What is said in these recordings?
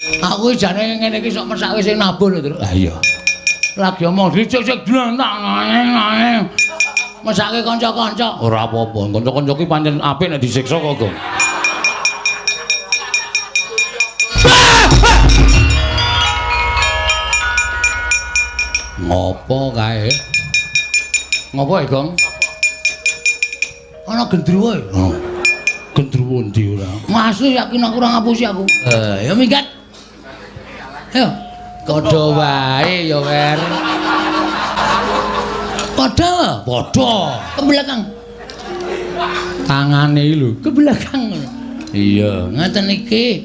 Aku jane ngene iki sok mesake sing nabuh lho, Truk. Ha iya. Lagi omong dicek-cek dlentak ngene. Mesake kanca-kanca. Ora apa-apa, kanca-kanca ki pancen apik nek disiksa kok, Gong. Ngopo kae? Ngopo e, Gong? Ana gendruwo e. Oh. Gendruwo ndi ora? Masih yakin aku ora ngapusi aku. Ya minggat. Ayo, padha wae ya, Wer. Padha, padha. Ke belakang. Tangane iki lho, ke belakang. Iya, ngaten iki.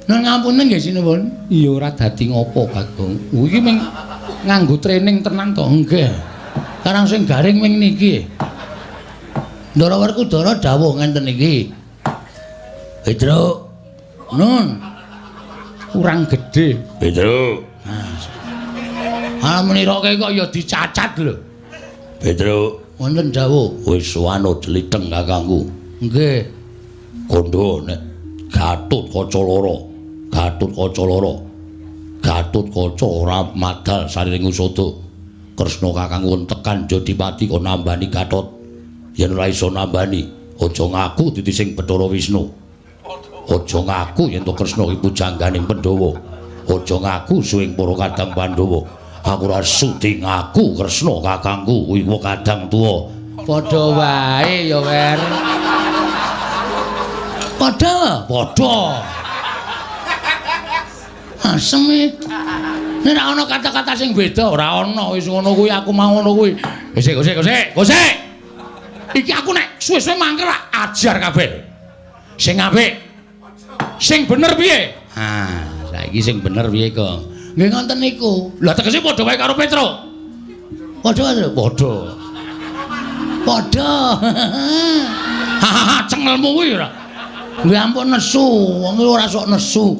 Nun ngapunten nggih sinuwun. Iya ora dadi ngopo, Bagong. Iki ming nganggo training tenan to? Nggih. Karang sing garing ming niki. Ndara Werkudara dawuh ngenten iki. Petruk. Nun. Kurang gedhe. Petruk. Ah meniroke kok ya dicacat lho. Petruk, wonten dawuh. Wis wanut jliteng kakangku. Nggih. Kondo nek Gatotkaca loro. Gatotkaca loro. Gatotkaca ora madal sariring usada. Kresna kakangku tekan Jodipati kok nambani Gatot. Yen ora iso nambani, aja ngaku dadi sing Bathara Wisnu. Aja ngaku yen to Kresna iki pujangganing Pandhawa. Aja ngaku suwing para kadang Pandhawa. Aku ora sudi ngaku Kresna kakangku kuwi kadang tuwa. Padha wae ya, Wer. Padha, padha. Asem e. Nek ora ana kata-kata sing beda, ora ana wis ngono kuwi aku mau ngono kuwi. Wis gosek gosek gosek. Iki aku nek suwe-suwe mangkel ajar kabeh. Sing apik. Sing bener piye? Ah, saiki sing bener piye, Kong? Nggih ngoten niku. Lah tegese padha wae karo Petruk. Padha, padha. Padha. Hahaha, cengelmu kuwi ora. Nggih ampun nesu, wong ora sok nesu.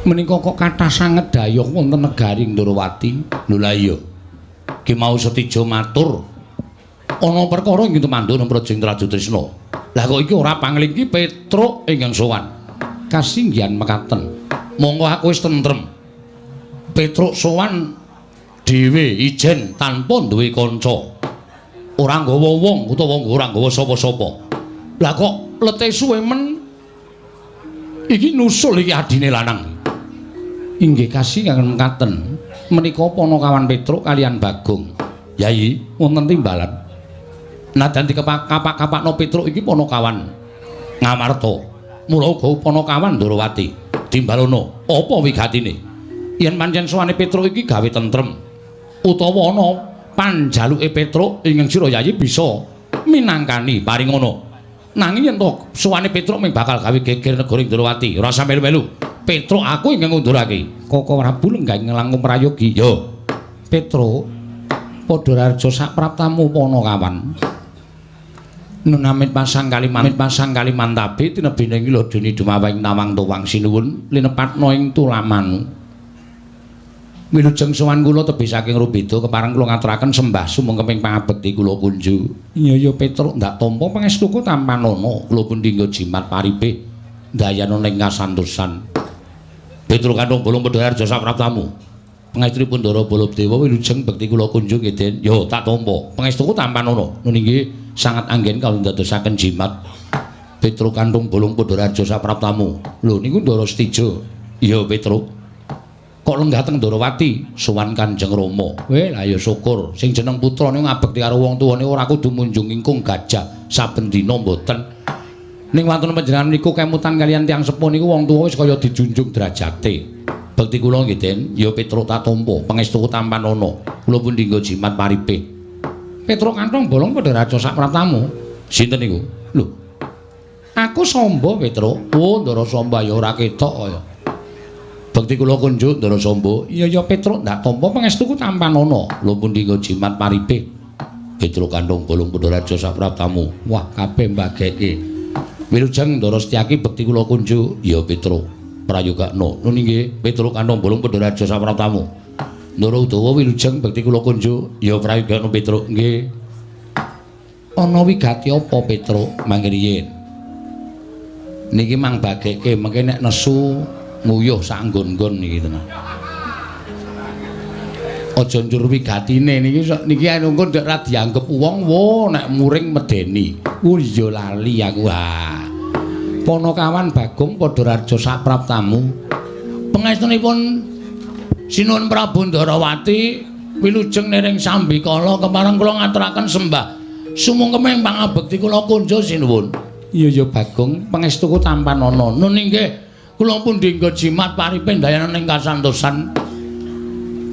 Menika kok kathah sanget dayuh wonten negari Ndorowati. Lho lah iya. Ki mau Setija matur ana perkara ing tumandhana Praja Trajutrisna. Lah kok iki ora panglingki Petruk ingkang sowan. Kasinggihan mekaten. Monggo aku wis tentrem. Petruk sowan dhewe ijen tanpa duwe kanca. Ora nggawa wong utawa ora nggawa sapa-sapa. Lah kok lete suwe men iki nusul iki adine lanang. Inggih kasinggihan mekaten. Menika Panakawan Petruk kalian Bagong. Yayi wonten timbalan. Nadan dikapak-kapakno Petruk iki Panakawan Ngamarta. Mula uga Panakawan Ndorowati. Timbalono, apa wigatine? Yen pancen sowane Petruk iki gawe tentrem utawa ana panjaluke Petruk ingkang sira Yayi bisa minangkani paringono. Nanging yen to sowane Petruk mung bakal gawe geger negara Ndorowati, ora sampe melu. Petruk aku ingkang ngundurake. Koko Prabu lenggah ing langkung prayogi. Yo. Petruk padha raja sapraptamu Panakawan. Nunamit pasang kalimantabe tinebine lodene dumaweng nawang tuwang sinuwun linepatna ing tulamanu. Wilujeng sowan kula tebih saking Rubeda kepareng kula ngaturaken sembah sumengkeping pangabekti kula kunju. Iya ya Petruk ndak tampa pangestuku tampanana kula pundi nggo jimat paripe ndayana ing kasantosan. Petruk kanthong bolong Pedharja sapraptamu. Pangestripun Ndara Baladewa wilujeng bekti kula kunjung nggih Den. Yo tak tampa. Pangestuku tampanana. Nun inggih sangat anggen kawula ndadosaken jimat. Petruk kanthong bolong Pedharja sapraptamu. Lho niku Ndara Setija. Iya Petruk. Kok lenggah teng Ndorowati sowan Kanjeng Rama. Weh lah ya syukur. Sing jeneng putra niku ngabekti karo wong tuwane ora kudu munjung ingkung gajah saben dina mboten. Ning wonten panjenengan niku kemutan kalian tiyang sepuh niku wong tuwa wis kaya dijunjung derajate. Bekti kula nggih Den, ya Petruk tak tampa, pangestuku tampanana. Kula pundi nggo jimat paripe. Petruk kanthong bolong padha raja sapraptamu. Sinten niku? Lho. Aku Samba Petruk. Oh, Ndara Samba ya ora ketok kaya. Bekti kula kunjuk Ndara Samba. Iya ya Petruk ndak tampa pangestuku tampanana. Kula pundi nggo jimat paripe. Petruk kanthong bolong padha raja sapraptamu. Wah, kabeh mbageke. Wilujeng Ndara Setyaki bekti kula kunjuk. Ya Petruk prayogakna. Nun inggih Petruk kanthong bolong padha raja sapraptamu. Ndara Udawa wilujeng bekti kula kunjuk. Ya prayogakna Petruk nggih. Ana wigati apa Petruk mangke riyin? Niki mang bageke mengke nek nesu nguyuh sak nggon-nggon niki tenan. Aja njur wigatine niki niki engko ndek ra dianggep wong wo nek muring medeni. Oh iya lali aku. Ha. Panakawan Bagong Padhararja sapraptamu. Pangestunipun Sinuwun Prabu Ndarawati wilujeng niring sambikala kepareng kula ngaturaken sembah sumungkeming pangabekti kula kunjo sinuwun. Iya ya Bagong, pangestuku tampanana. Nun inggih, kula pundi nggo jimat paripe ndayanan ing kasantosan.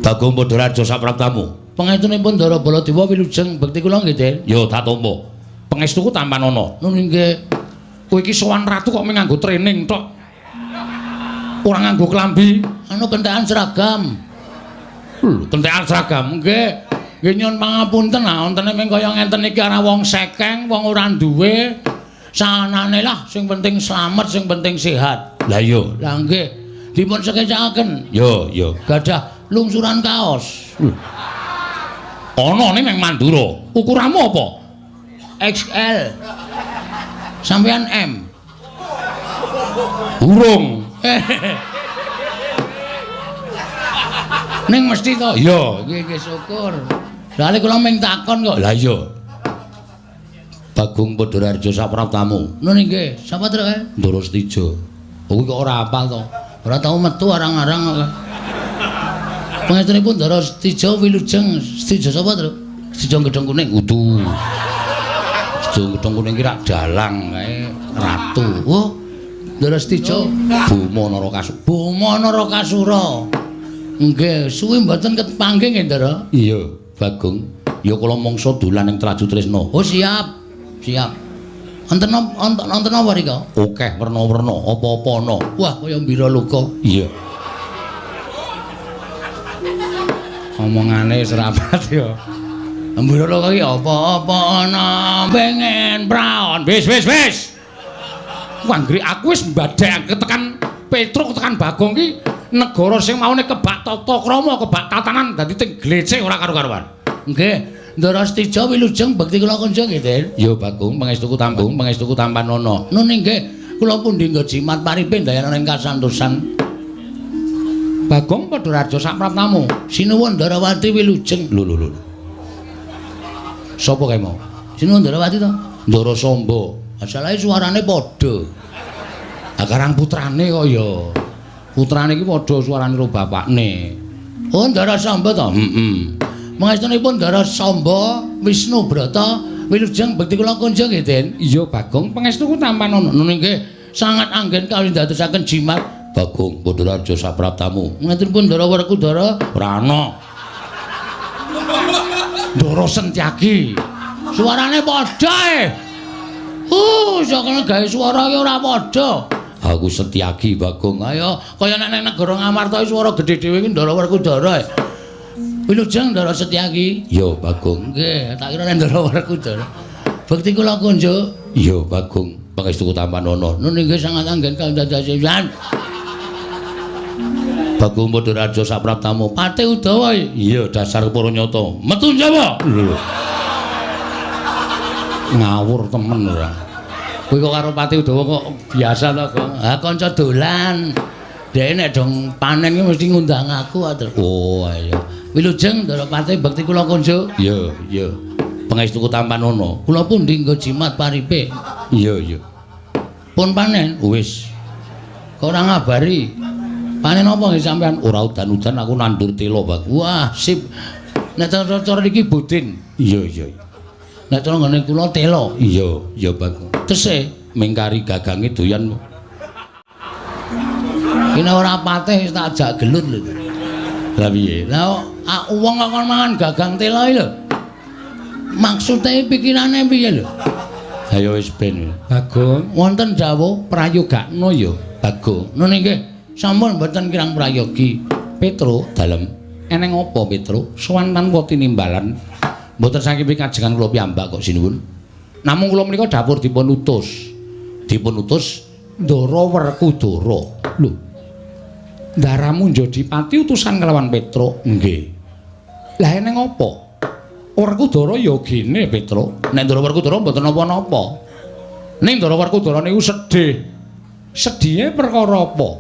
Bagong Padhararja sapraptamu. Pangestunipun Ndara Baladewa wilujeng bekti kula nggih, Den. Ya tak tampa. Pangestuku tampanana. Nun inggih. Kowe iki sowan ratu kok mung nganggo training tok. Ora nganggo klambi, anu kentekan seragam. Lho, kentekan seragam nggih. Nggih nyuwun pangapunten, ah wontene mung kaya ngenten iki ora wong sekeng, wong ora duwe. Sanane lah sing penting slamet, sing penting sehat. Lah iya, lah nggih. Dipun sekecakaken. Yo, yo. Gadah lungsuran kaos. Lho. Ana ning Mandura. Ukuranmu apa? XL. Sampeyan M. Urung. Ning mesti to? Iya, nggih nggih syukur. Lha kula mung takon kok. Lah iya. Bagong Padhararja sapraptamu. Nun nggih, sapa truk kae? Ndara Setija. Kuwi kok ora hafal to? Ora tau metu arang-arang kok. Pangestunipun Ndara Setija wilujeng Setija sapa truk? Setija Gedhong Kuning. Kudu. Setija Gedhong Kuning ki rak dalang kae ratu. Oh, Ndara Setija Boma Narakasura. Boma Narakasura. Nggih, suwi mboten kepanggih nggih, Ndara? Iya, Bagong. Ya kula mangsa dolan ing Traju Tresna. Oh, siap. Siap. Wonten wonten apa rika? Akeh werna-werna, apa-apa ana. Wah, kaya mbira loka. Iya. Omongane wis rapat ya. Mbira loka iki apa-apa ana pengen praon. Wis wis wis. Wanggri aku wis mbadhek tekan Petruk tekan Bagong ki negara sing maune kebak tata krama, kebak tatanan dadi teng glecek ora karu-karuan. Nggih. Ndara Setija wilujeng bekti kula kunjung nggih, Den. Ya Bagong, pangestuku tambung, pangestuku tampanana. Nun inggih, kula pundi nggo jimat paripe ndayanan ing kasantosan. Bagong Padhararja sapraptamu. Sinuwun Ndarawati wilujeng. Lho lho lho. Sapa kae mau? Sinuwun Ndarawati to? Ndara Samba. Masalahe suarane padha. Ha karang putrane kok ya. Putrane iki padha suarane karo bapakne. Oh, Ndara Samba to? Heeh. Pangestunipun Ndara Samba Wisnu Brata wilujeng bekti kula kunjung nggih, Den. Iya, Bagong, pangestuku tampanana. Nun inggih, sangat anggen kawula ndadosaken jimat. Bagong Padhararja sapraptamu. Pangestunipun Ndara Werkudara ora ana. Ndara Sentyaki. Suarane padha e. Sakene gawe suara iki ora padha. Aku Setyaki, Bagong. Ayo, kaya nek nang negara Ngamarta suara gedhe dhewe iki Ndara Werkudara e. Wilujeng Ndara Setyaki. Ya, Bagong. Nggih, tak kira nek Ndara Werkudara. Bekti kula kunjuk. Ya, Bagong. Pangestuku tampanana. Nun inggih sangat anggen kandhadasan. Bagong Padhararja sapraptamu. Pate Udawa. Iya, dasar para nyata. Metu Jawa. Lho. Ngawur temen ora. Kowe kok karo Pati Udawa kok biasa to, Gong? Ha kanca dolan. Dhek nek dong panen ki mesti ngundang aku atur. Oh, ayo. Wilujeng Ndara Pati bekti kula kunjuk. Iya, iya. Pangestuku tampanana. Kula pundi nggo jimat paripe. Iya, iya. Pun panen? Wis. Kok ora ngabari? Panen apa nggih sampean? Ora udan-udan aku nandur telo, Bang. Wah, sip. Nek cara iki budin. Iya, iya. Nek cara nggone kula telo. Iya, iya, Bang. Tesih mingkari gagange doyan. Kene ora patih wis tak ajak gelut lho. Lah piye? Lah wong kok kon mangan gagang telo iki lho. Maksude pikirane piye lho? Ayo wis ben. Bagong, wonten dawuh prayogakno ya, Bagong. Nun inggih, sampun mboten kirang prayogi. Petruk dalem. Eneng apa Petruk? Sowan tanpa tinimbalan. Mboten saking pikajengan kula piyambak kok sinuwun. Namung kula menika dapur dipun utus. Dipun utus Ndara Werkudara. Lho. Ndaramu njadi pati utusan kelawan Petruk. Nggih. Lah eneng apa? Werkudara ya gene, Petruk. Nek Ndara Werkudara mboten napa-napa. Ning Ndara Werkudara niku sedih. Sedihe perkara apa?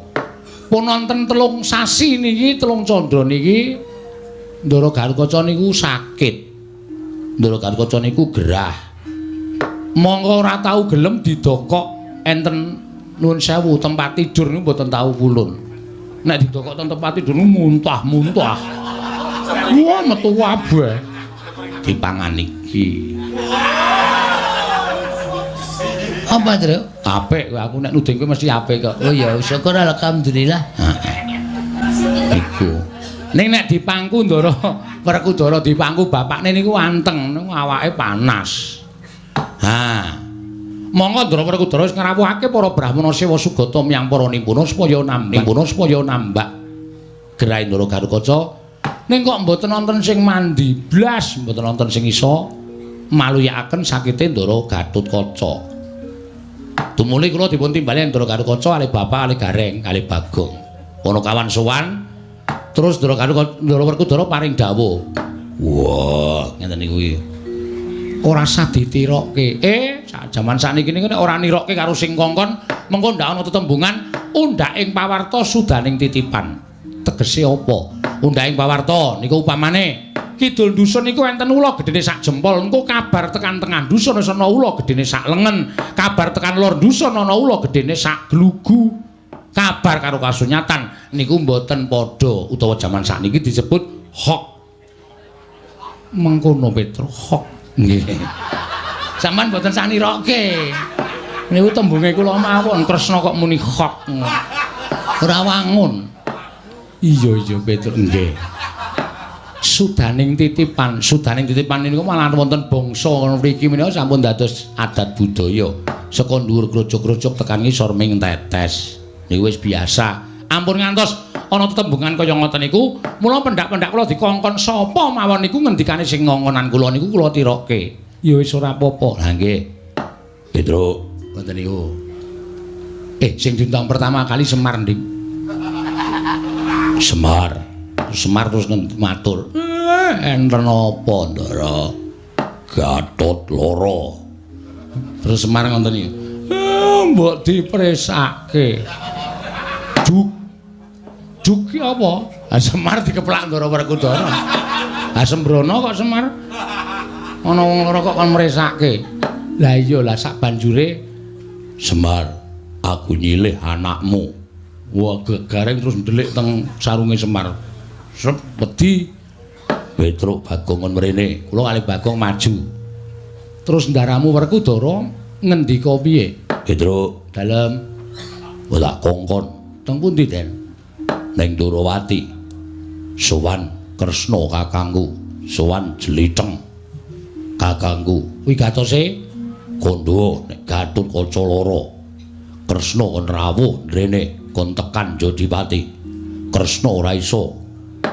Pun wonten 3 sasi niki, 3 candra niki Ndara Gatotkaca niku sakit. Ndara Gatotkaca niku gerah. Mongko ora tau gelem didokok enten nuwun sewu tempat tidur niku mboten tau pulun. Nek didokok ten tempat tidur niku muntah-muntah. Wah, metu kabeh. Dipangan iki. Apa, Truk? Apik kowe, aku nek nuding kowe mesti apik kok. Oh ya, syukur alhamdulillah. Heeh. Iku. Ning nek dipangku Ndara Werkudara dipangku bapakne niku anteng, niku awake panas. Ha. Monggo Ndara Werkudara wis ngrawuhake para brahmana sewa sugata miyang para nimpuna supaya nambah gerahe Ndara Gatotkaca. Ning kok mboten wonten sing mandi blas, mboten wonten sing iso maluyakaken sakite Ndara Gatotkaca. Tumuli kula dipun timbali Ndara Gatotkaca kalih bapak kalih Gareng kalih Bagong. Ana kawan sowan terus Ndara Werkudara paring dawuh. Wah, ngeten niku iki. Ora sah ditirokke. Jaman sakniki niku nek ora nirokke karo sing kongkon, mengko ndak ana tetembungan undhak ing pawarta sudaning titipan. Tegese apa? Undhak ing pawarta niku upamane kidul dusun niku enten ula gedene sak jempol, engko kabar tekan tengah dusun wis ana ula gedene sak lengen, kabar tekan lor dusun ana ula gedene sak glugu. Kabar karo kasunyatan niku mboten padha, utawa jaman sakniki disebut hok. Mengkono Petro, hok. Nggih. Sampeyan mboten saniroke. Niku tembunge kula mawon, Kresna kok muni hok. Ora wangun. Iya iya Petro, nggih. Sudaning titipan, sudaning titipan niku malah wonten bangsa mriki menika sampun dados adat budaya. Saka dhuwur krocok-krocok tekan ngisor ming tetes. Niku wis biasa. Ampun ngantos ana tetembungan kaya ngoten niku, mula pendak-pendak kula dikongkon sapa mawon niku ngendikane sing ngongonan kula niku kula tirokke. Ya wis ora apa-apa. Lah nggih. Petruk, ngoten niku. Sing diundang pertama kali Semar, Nding. Semar. Semar terus matur. Enten apa, Ndara? Gatot loro. Terus Semar ngoten niku. Mbok dipresake. Juk. Juk ki apa? Ha Semar dikeplak Ndara Werkudara. Ha sembrono kok Semar. Ana wong loro kok kon mresake. Lah iya lah sak banjure Semar, aku nyilih anakmu. Wah, gegareng terus ndelik teng sarunge Semar. Sep wedi. Petruk Bagong kon mrene. Kula kalih Bagong maju. Terus ndaramu Werkudara ngendika piye? Petruk, dalem. Ora kongkon. Teng pundi, Den? Ning Ndorowati. Sowan Kresna kakangku, sowan Jlitheng kakangku. Wigatose kandha nek Gatotkaca loro. Kresna kon rawuh mrene kon tekan Jodipati. Kresna ora iso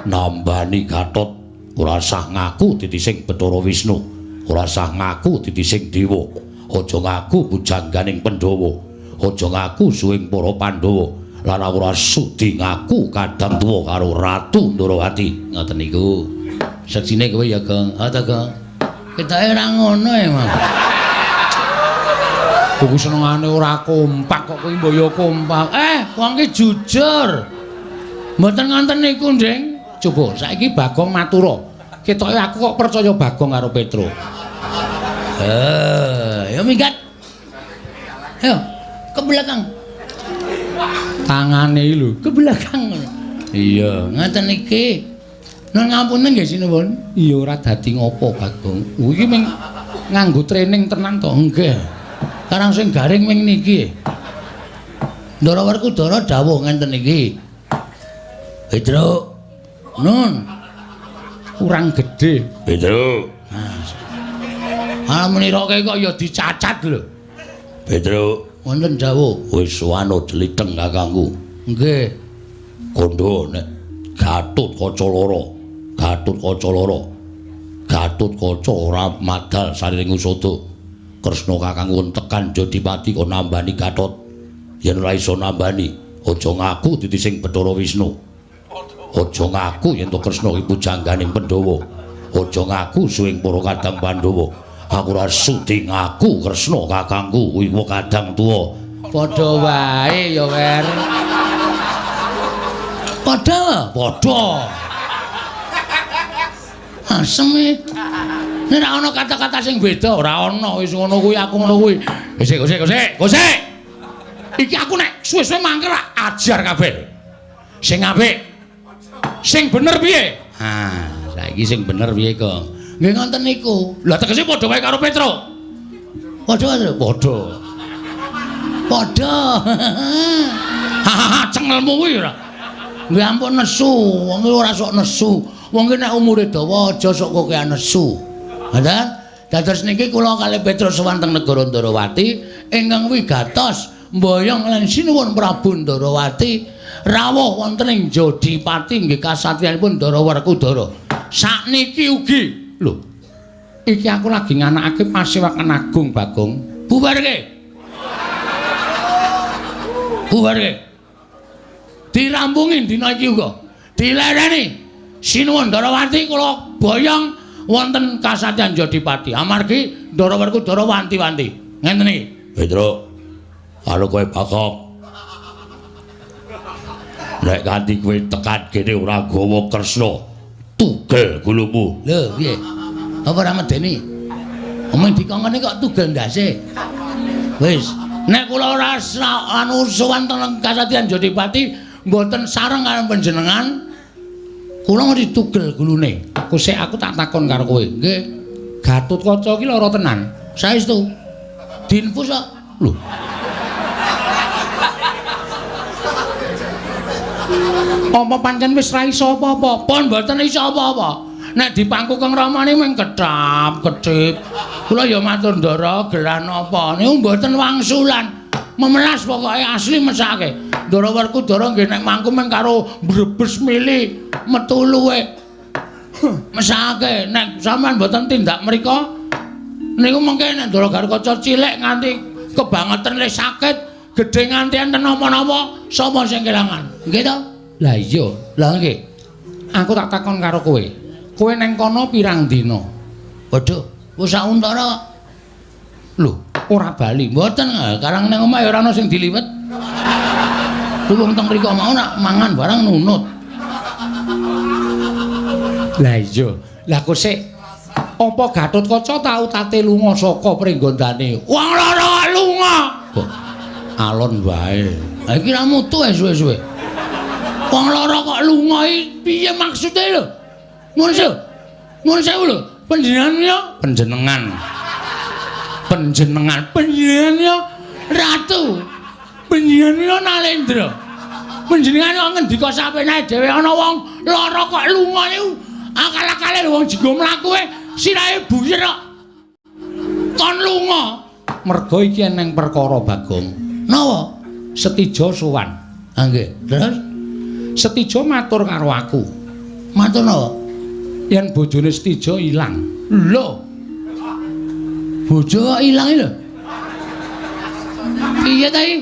nambani Gatot, ora sah ngaku titising Bathara Wisnu, ora sah ngaku titising dewa, aja ngaku pujangganing Pandhawa, aja ngaku suwing para Pandhawa, lan ora sudi ngaku kadang tuwa karo Ratu Ndorowati. Ngoten niku. Seksine kowe ya, Gong. Ha ta, Gong. Ketoke ora ngono e, Mas. Kuwi senengane ora kompak kok kowe mbok ya kompak. Wong ki jujur. Mboten ngoten niku, Nding. Coba saiki Bagong matura. Ketoke aku kok percaya Bagong karo Petro. Ya minggat. Ayo, ke belakang. Tangane iki lho, ke belakang. Iya, ngoten iki. Nun ngapunten nggih sinuwun. Iya ora dadi ngopo Bagong. Iki ming nganggo training tenan to. Nggih. Karang sing garing ming niki. Ndara Werkudara dawuh ngenten iki. Petruk. Nun. Kurang gedhe. Petruk. Ah meniroke kok ya dicacat lho. Petruk. Wonten dawuh. Wis wano jlitheng kakangku. Nggih. Kandha nek Gatotkaca loro. Gatotkaca loro. Gatotkaca ora madal sariring usada. Kresna kakangku tekan Jodipati kok nambani Gatot. Yen ora iso nambani, aja ngaku titising Bathara Wisnu. Aja ngaku yen to Kresna iki pujangganing Pandhawa. Aja ngaku suwing para kadang Pandhawa. Aku ora sudi ngaku Kresna kakangku kuwi kadang tuwa. Padha wae ya, Wer. Padha, padha. Asem e. Nek ora ana kata-kata sing beda, ora ana wis ngono kuwi aku ngono kuwi. Wis sik, sik. Iki aku nek suwe-suwe mangkel ajar kabeh. Sing apik. Sing bener piye? Ha, saiki sing bener piye kok? Nggih ngoten niku. Lah tegese padha wae karo Petro. Padha, padha. Padha. Hahaha, cengelmu kuwi ora. Nggih ampun nesu, wong iki ora sok nesu. Wong iki nek umure dawa aja sok kokean nesu. Ngoten? Dados niki kula kalih Petro sowan teng negara Ndarawati ingkang wigatos mboyong lan sinuwun Prabu Ndarawati rawuh wonten ing Jodipati nggih kasatriyanipun Ndara Werkudara. Sakniki ugi lho. Iki aku lagi nganakake pasewakan agung Bagong. Bubarke. Bubarke. Dirampungi dina iki uga. Dilereni. Sinuwun Ndarawati kula boyong wonten kasatriyan Jodipati. Amargi Ndara Werkudara wanti-wanti. Ngenten iki. Petro, karo kowe Bagong. Nek kanthi kowe tekan kene ora gawa Kresna, tugel gulumu. Lho, piye? Apa ora medeni? Omong dikongkone kok tugel ndase. Wis, nek kula ora anu sowan teng kasatriyan Jodipati mboten sareng karo panjenengan, kula ngerti tugel gulune. Kusik aku tak takon karo kowe. Nggih. Gatotkaca iki lara tenan. Saestu. Dinfus kok. Lho. Apa pancen wis ra iso apa-apa? Pun mboten iso apa-apa. Nek dipangku Kang Ramane mung kedhap-kedhip. Kula ya matur Ndara, gelah napa? Niku mboten wangsulan. Memelas pokoke asli mesake. Ndara Werkudara nggih nek mangku mung karo mbrebes mili metu luwe. Mesake nek sampean mboten tindak mriko niku mengke nek Ndara Gatotkaca cilik nganti kebangetan le sakit, gedhe nganti enten napa-napa, sapa sing kelangan? Nggih to? Lah iya, lah nggih. Aku tak takon karo kowe. Kowe neng kono pirang dina? Waduh, wis sak untara. Lho, ora bali. Mboten, karang neng omah ya ora ana sing diliwet. Wong teng mriko mau nak mangan barang nunut. Lah iya, lah kok sik apa Gatotkaca tau tate lunga saka pringgondane? Wong lara lunga. Kok alon wae. Ha iki ra mutu ae suwe-suwe. Wong lara kok lunga iki piye maksude lho? Nuwun sewu. Nuwun sewu lho. Panjenengan ya panjenengan. Panjenengan panjenengan ya ratu. Panjenengan ya Nalendra. Panjenengan kok ngendika sapenake dhewe ana wong lara kok lunga niku akal-akale wong jenggo mlaku e sirahe buyer kok. Kon lunga. Mergo iki eneng perkara Bagong. Napa? Setija sowan. Ha nggih. Terus Setija matur karo aku. Matur napa? Yen bojone Setija ilang. Lho. Bojo kok ilang lho. Piye ta iki?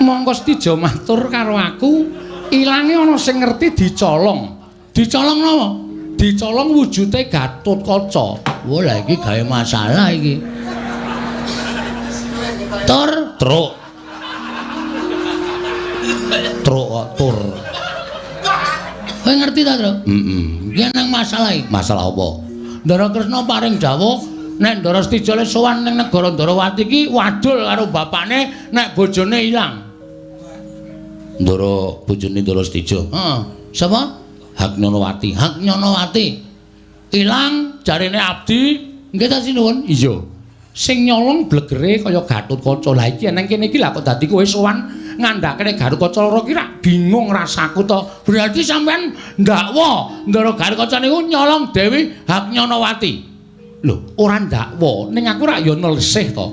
Mongko Setija matur karo aku, ilange ana sing ngerti dicolong. Dicolong napa? Dicolong wujude Gatotkaca. Wah, lah iki gawe masalah iki. Tur, truk. Truk kok tur. Kowe ngerti ta, Tru? Heeh. Iki nang masalah iki. Masalah apa? Ndara Kresna paring dawuh nek Ndara Setija le sowan ning negara Ndarawati iki wadul karo bapakne nek bojone ilang. Ndara bojone Ndara Setija. Heeh. Sapa? Haknyonowati. Haknyonowati. Ilang jarene abdi. Nggih ta sinuwun? Iya. Sing nyolong blegere kaya Gatotkaca. Lah iki nang kene iki lah kok dadi kowe sowan ngandhakene Gatotkaca lara ki rak bingung rasaku to. Berarti sampean ndakwa Ndara Gatotkaca niku nyolong Dewi Haknyonowati. Lho, ora ndakwa, ning aku rak ya nelsih to.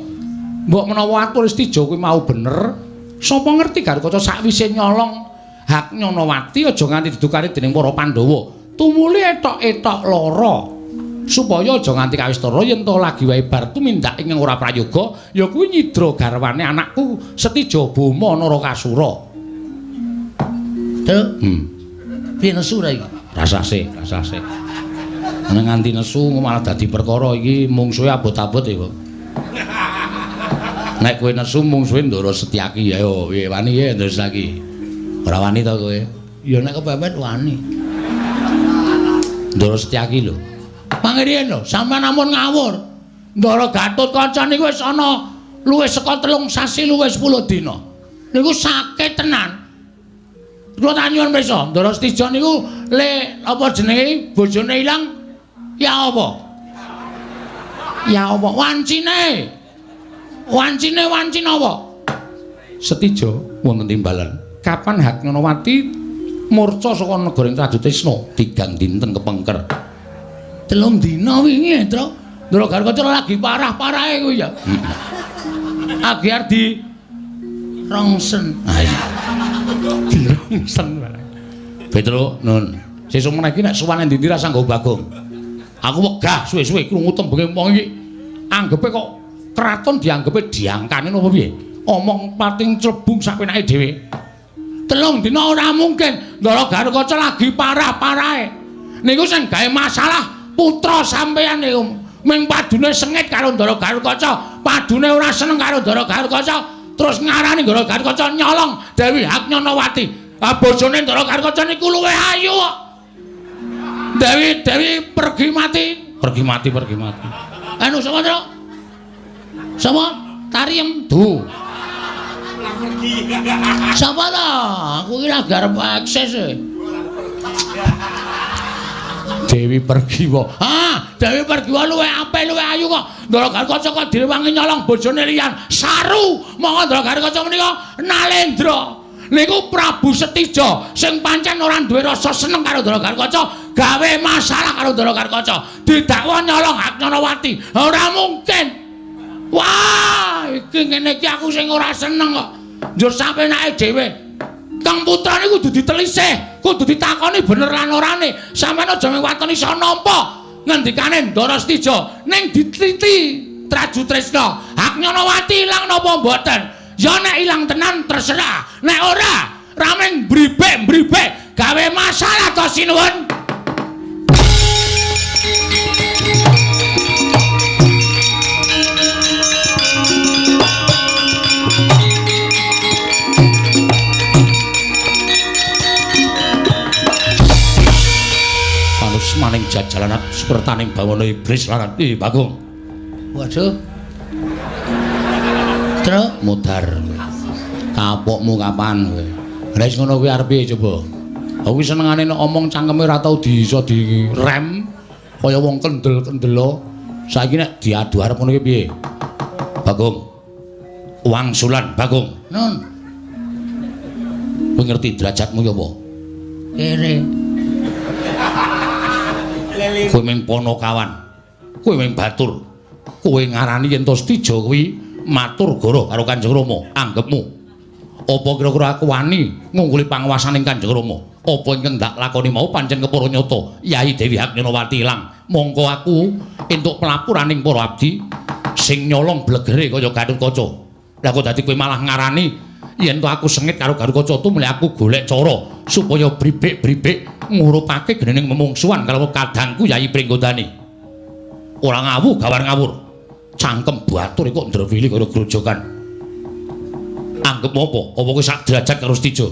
Mbok menawa atur Setija kuwi mau bener, sapa ngerti Gatotkaca sakwise nyolong Haknyonowati aja nganti didukani dening para Pandhawa. Tumuli etok-etok lara. Supaya aja nganti kawistara yen to lagi wae bar tumindak ing ora prayoga ya kuwi nyidra garwane anakku Setija Boma Narakasura. Truk. Piye nesu ra iki? Rasah sik, rasah sik. Nek nganti nesu malah dadi perkara iki mungsuhe abot-abot ya kok. Nek kowe nesu mungsuhe Ndara Setyaki. Ayo piye wani ya Ndara Setyaki? Ora wani to kowe? Ya nek kepepet wani. Ndara Setyaki lho. Pangiriyen lho, sampean ampun ngawur. Ndara Gatotkaca niku wis ana luwih saka 3 sasi luwih 10 dina. Niku sakit tenan. Kula tak nyuwun pirsa, Ndara Setija niku le apa jenenge bojone ilang ya apa? Ya apa wancine? Wancine wancine apa? Setija wonten timbalan. Kapan Haknyanawati murca saka negara Trajutrisna tigang dinten kepengker? 3 dina wingi, Tru. Ndara Gatotkaca lagi parah-parahe kuwi ya. Agi arep di rongsen. Ha iya. Dirongsen barang. Petro, nun. Sesuk meneh iki nek sowan endi-endi rasah nggawa Bagong. Aku wegah suwe-suwe krungu tembunge wong iki. Anggepe kok kraton dianggepe diangkane napa piye? Omong pating clebung sak penake dhewe. 3 dina ora mungkin. Ndara Gatotkaca lagi parah-parahe. Niku sing gawe masalah putra sampeyan niku. Ming padune sengit karo Ndara Gatotkaca, padune ora seneng karo Ndara Gatotkaca, terus ngarani Ndara Gatotkaca nyolong Dewi Haknyanawati. Ah bojone Ndara Gatotkaca niku luwih ayu kok. Dewi Dewi pergi mati, pergi mati, pergi mati. Anu sapa, Tru? Sapa? Tariem du. Sapa ta? Aku iki lagi arep akses. Dewi Pergiwa. Ah, Dewi Pergiwa luwih apik, luwih ayu kok. Ndara Gatotkaca kok direwangi nyolong bojone liyan. Saru. Monggo Ndara Gatotkaca menika Nalendra. Niku Prabu Setija sing pancen ora duwe rasa seneng karo Ndara Gatotkaca, gawe masalah karo Ndara Gatotkaca. Didakwa nyolong Haknyanawati. Ora mungkin. Wah, iki ngene iki aku sing ora seneng kok. Njur sampenake dhewe. Kang putra niku kudu ditelisih, kudu ditakoni bener lan orane. Sampeyan aja mung waton iso nampa ngendikane Ndara Setija ning diteliti Trajutrisna. Haknyanawati ilang napa mboten? Ya nek ilang tenan terserah, nek ora rameng bribek-bribek gawe masalah to sinuwun. Maning jajalanat sukertaning bawana iblis lanat. Ih, Bagong. Waduh. Truk mudar. Kapokmu kapan kowe? Wis ngono kuwi arep piye coba? Aku senengane nek omong cangkeme ora tau iso direm kaya wong kendel-kendelo. Saiki nek diadu arep ngono kuwi piye? Bagong. Wangsulan, Bagong. Nun. Kowe ngerti derajatmu ya apa? Kere. Kowe ming Panakawan, kowe ming batur, kowe ngarani yen to Setija kuwi matur goro karo Kanjeng Rama, anggepmu. Apa kira-kira aku wani ngungkuli panguwasaning Kanjeng Rama? Apa ingkang ndak lakoni mau pancen kepara nyata Yai Dewi Haknyanawati ilang. Mongko aku entuk pelapuraning para abdi sing nyolong blegere kaya Gatotkaca. Lah kok dadi kowe malah ngarani yen to aku sengit karo Gatotkaca tumle aku golek cara supaya bribik-bribik ngurupake genening memungsuhan karo kadangku Yai Pringgondani. Ora ngawu gawar ngawur. Cangkem batur kok ndrewili kaya grojogan. Anggep apa? Apa kowe sak derajat karo Setija?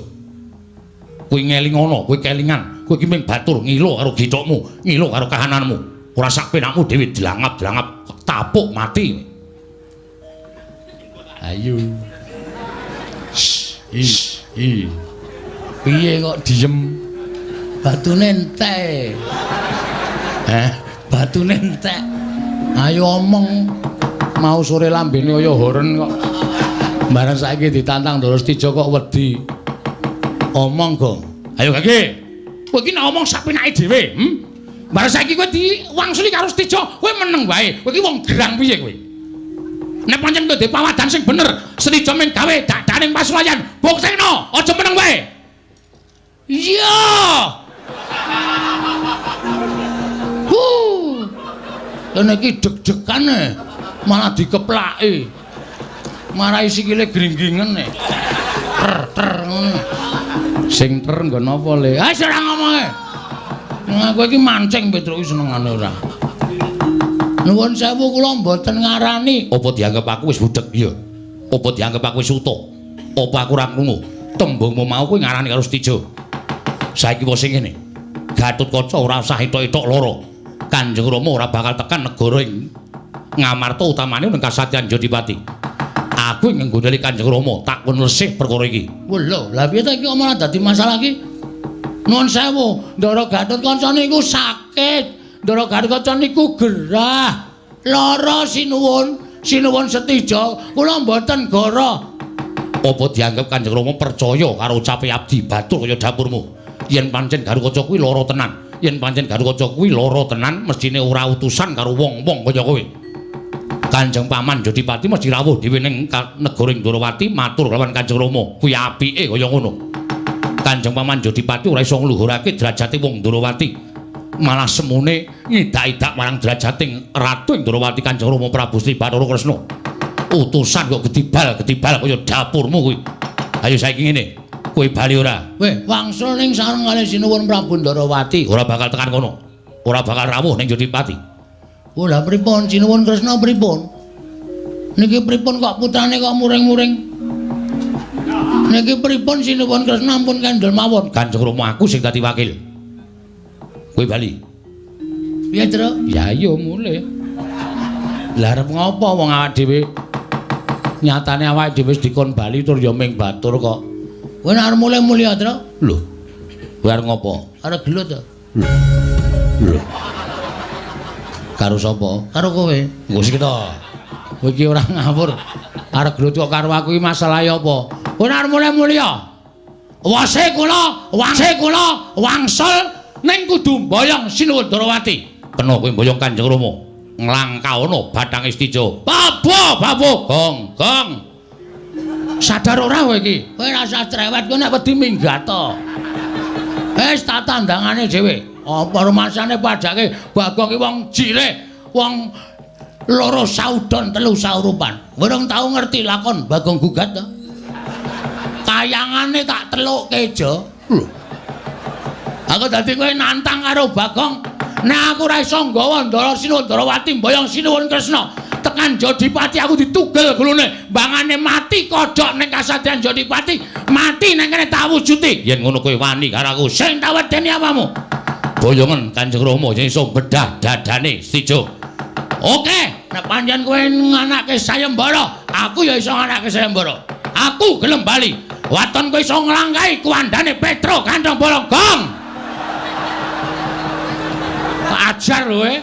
Kowe ngelingono, kowe kelingan, kowe iki mung batur ngilo karo githokmu, ngilo karo kahananmu. Ora sak penakmu dhewe dilangap-dilangap tapuk mati. Ayo. Shh, ih. Piye kok diem? Batune entek. Heh, batune entek. Ayo omong. Mau sore lambene kaya horen kok. Bareng saiki ditantang Ndara Setija kok wedi. Omong, Gong. Ayo Gage. Kowe iki nek omong sak penake dhewe, Bareng saiki kowe diwangsuli karo Setija, kowe meneng wae. Kowe iki wong gerang piye kowe? Nek pancen kowe duwe pawadan sing bener, Setija mung gawe dadaning pasuwayan, buktekno, aja meneng wae. Iya. Huh. Kene iki deg-degane malah dikeplaki. Marai sikile gringgingen e. Ter ter ngono. Sing ter nggon apa le? Ah ora ngomonge. Aku iki mancing Petruk iki senengane ora. Nuwun sewu kula mboten ngarani. Apa dianggep aku wis budheg? Iya. Apa dianggep aku wis uta? Apa aku ora krungu? Tembungmu mau kuwi ngarani karo Setija. Saiki wis sing ngene. Gatotkaca ora usah etok-etok lara. Kanjeng Rama ora bakal tekan negara ing Ngamarta utamane ning Kasatyan Jodipati. Aku ing nggondheli Kanjeng Rama tak kon lesih perkara iki. Lho, lha piye ta iki malah dadi masalah iki? Nuwun sewu, Ndara Gatotkaca niku sakit. Ndara Gatotkaca niku gerah. Lara sinuwun, sinuwun Setija, kula mboten goro. Apa dianggep Kanjeng Rama percaya karo ucape abdi batur kaya dapurmu? Yen pancen Gatotkaca kuwi lara tenan, yen pancen Gatotkaca kuwi lara tenan, mestine ora utusan karo wong-wong kaya kowe. Kanjeng Paman Jodipati mesti rawuh dhewe ning negara Ndorowati matur lawan Kanjeng Rama. Kuwi apike kaya ngono. Kanjeng Paman Jodipati ora iso ngluhurake derajate wong Ndorowati. Malah semune ngidak-idak marang derajate Ratu Ndorowati Kanjeng Rama Prabu Sri Bathara Kresna. Utusan kok gedibal-gedibal kaya dapurmu kuwi. Ayo saiki ngene, kowe bali ora? Weh, wangsul ning sareng kalih sinuwun Prabu Ndorowati. Ora bakal tekan kono. Ora bakal rawuh ning Jodipati. Oh, lah pripun sinuwun Kresna pripun? Niki pripun kok putrane kok muring-muring? Niki pripun sinuwun Kresna ampun kendel mawon. Kanjeng Rama aku sing dadi wakil. Kowe bali. Piye, Tru? Ya iya mulih. Lah arep ngopo wong awak dhewe? Nyatane awake dhewe wis dikon bali tur ya ming batur kok. Kowe nek arep mulih mulih, Tru. Lho. Kowe arep ngopo? Arep gelut to. Lho. Lho. Karo sapa? Karo kowe. Engko sik to. Kowe iki ora ngawur. Arep gelut kok karo aku iki masalahe apa? Kowe arep mulih-mulih ya? Wase kula, wase kula wangsul ning kudu mboyong Sinuwun Ndorowati. Kena kowe mboyong Kanjeng Rama. Nglangkaono bathange Setija. Babo, babo, gong, gong. Sadar ora kowe iki? Kowe ora usah cerewet, kowe nek wedi minggat to. Wis tak tandangane dhewe. Apa rumasane padake Bagong ki wong jireh, wong loro saudon telu saurupan. Urung tau ngerti lakon Bagong gugat to. Kayangane tak telukke jo. Lho. Aku dadi kowe nantang karo Bagong. Nek aku ora iso nggawa Ndara Sinuwun Ndorowati mboyong Sinuwun Kresna tekan Jodipati aku ditugel gulune, mbangane mati kodhok ning kasadean Jodipati, mati nang kene tak wujuti. Yen ngono kowe wani karo aku, sing tak wedeni apamu? Boyongen Kanjeng Rama yen iso bedah dadane Setija. Oke, nek pancen kowe nganake sayembara, aku ya iso nganake sayembara. Aku gelem bali. Waton kowe iso nglangkahi kuwandane Petro Kantong Bolong gong. Ajar lho kowe.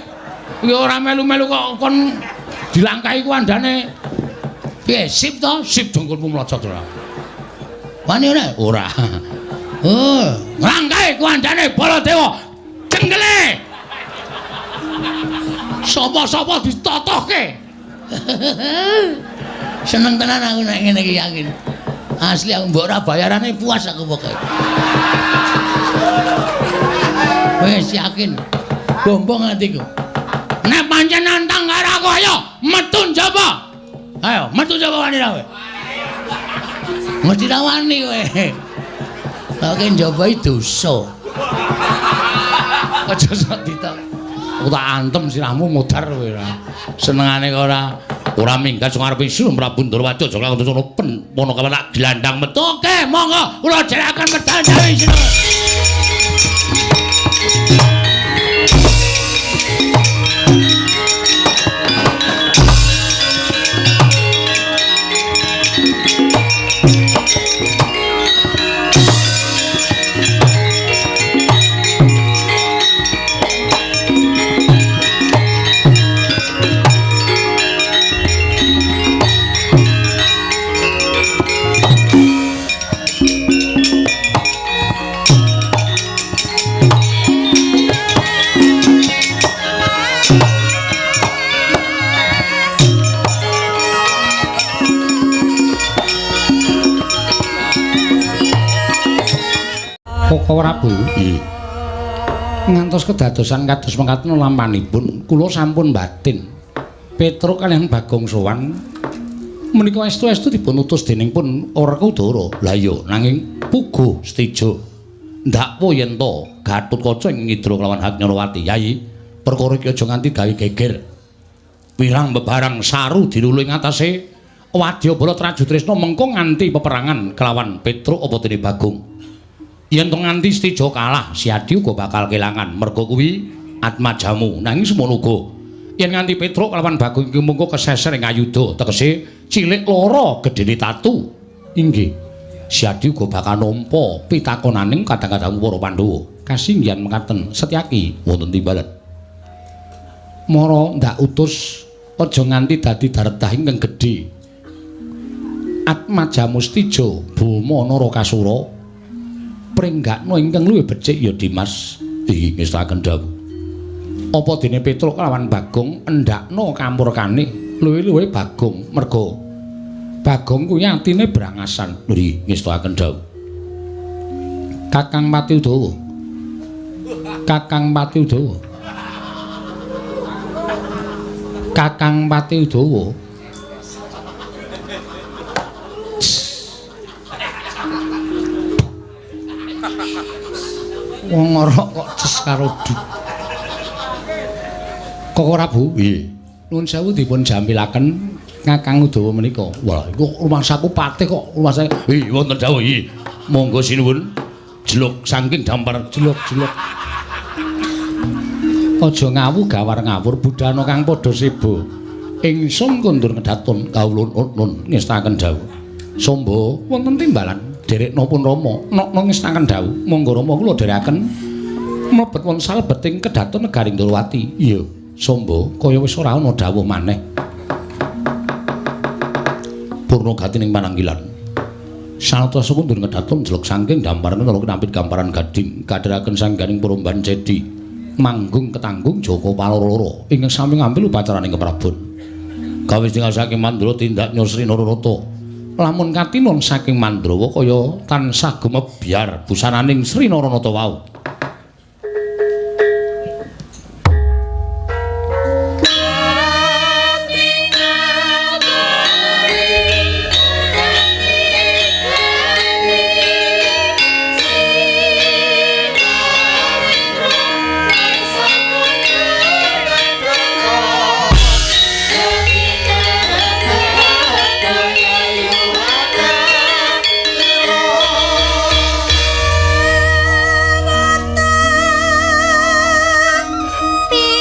Iki ora melu-melu kok kon dilangkahi kuwandane. Piye, sip to? Sip dengkulmu mlocot ora. Wani ora? Ora. Oh, nglangkahi kuwandane Baladewa. Cenggele. Sapa-sapa ditotohke. Seneng tenan aku nek ngene iki yakin. Asli aku mbok ora bayarane puas aku pokoke. Wis yakin. Bombong atiku. Nek pancen nantang karo aku ayo metu njaba. Ayo metu njaba wani ra kowe. Mesti ra wani kowe. Kok njaba iki dosa. Aja sok ditok. Aku tak antem sirahmu modar kowe ora. Senengane kok ora ora minggat sing arep isun Prabu Ndorowati aja kang ngono pen pono kawan tak glandang metu. Oke, monggo kula dherekaken medal dewi sinten. Koko Prabu, nggih. Ngantos kedadosan kados mekaten lampanipun kula sampun batin. Petruk kaliyan Bagong sowan menika estu-estu dipun utus dening pun Werkudara. Lah iya, nanging puguh Setija. Ndakwa yen to Gatotkaca ing ngidra kelawan hak Nyarawati. Yayi, perkara iki aja nganti gawe geger. Wirang bebarang saru dilulu ing atase wadyabala Trajutrisna mengko nganti peperangan kelawan Petruk apa dene Bagong. Yen to nganti Setija kalah, Siadi uga bakal kelangan merga kuwi atmajamu. Nanging semono uga yen nganti Petruk kelawan Bagong iki mengko keseser ing ayuda, tegese cilik lara gedene tatu. Inggih. Siadi uga bakal nampa pitakonaning kadang-kadang para Pandhawa. Kasinggihan mekaten Setyaki wonten timbalan. Mara ndak utus aja nganti dadi dardah ingkang gedhe. Atmajamu Setija Boma Narakasura pringgakna ingkang luwih becik ya Dimas. Inggih ngestakaken dawuh. Apa dene Petruk kelawan Bagong endakna kamurkane luwih-luwih Bagong merga Bagong kuwi atine brangasan. Nggih ngestakaken dawuh. Kakang Pati Udawa. Kakang Pati Udawa. Kakang Pati Udawa. Wong ngorok kok ces karo du. Kok ora Bu? Nggih. Nuwun sewu dipun jampilaken Kakang Udawa menika. Wah, iku rumangsaku patih kok rumangsane. Nggih, wonten dawuh nggih. Monggo sinuwun. Jeluk saking dampar jeluk-jeluk. Aja ngawu gawar ngawur budana kang padha seba. Ingsun kondur ngedaton kawula nun ngestakaken dawuh. Somba wonten timbalan derekna pun Rama nokna ngestakaken dawuh. Monggo Rama kula dherekaken mlebet wonten salebeting kedaton negari Ndorowati. Iya, Somba kaya wis ora ana dawuh maneh. Purna gati ning pananggilan. Sanata sekundur ngedaton jelek saking dampar nara kinampit gamparan gading kadheraken sangganing peromban cedi manggung ketanggung Joko Paloro ingkang sami ngambil upacaraning keprabon. Kawis tinggal saking Mandra tindak Nyosri Nararata. Lamun katinon saking Mandrawa kaya tansah gumebyar busananing Sri Naranata wau. Hey!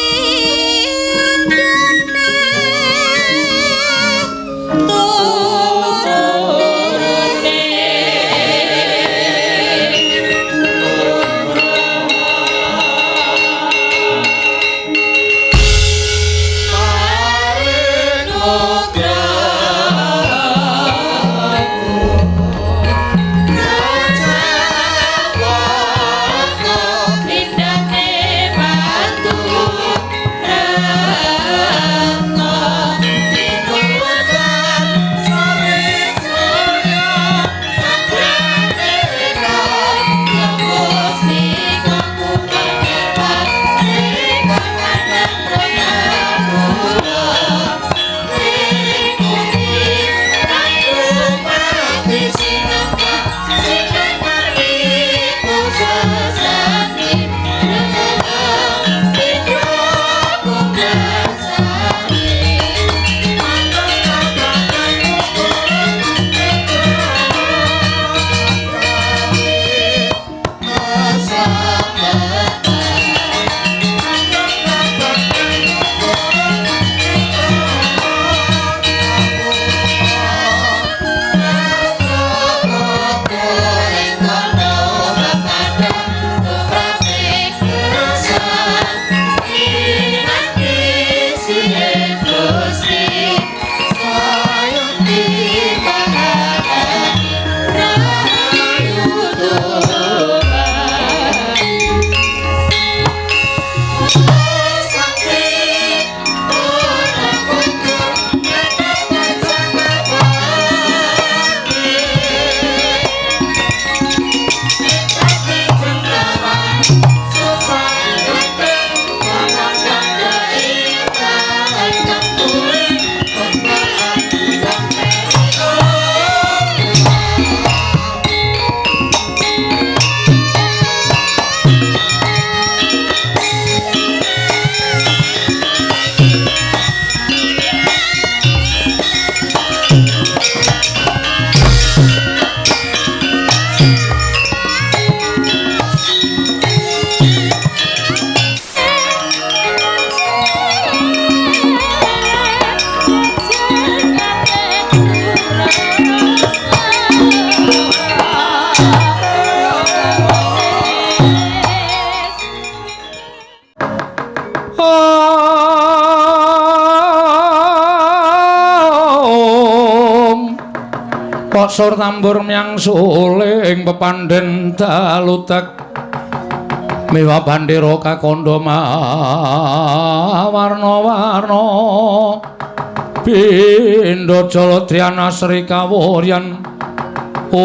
Posor tambur myang suling pepandhen dalutek miwa bandera kakandha warna-warna pindha jaladriana sri kawuryan ong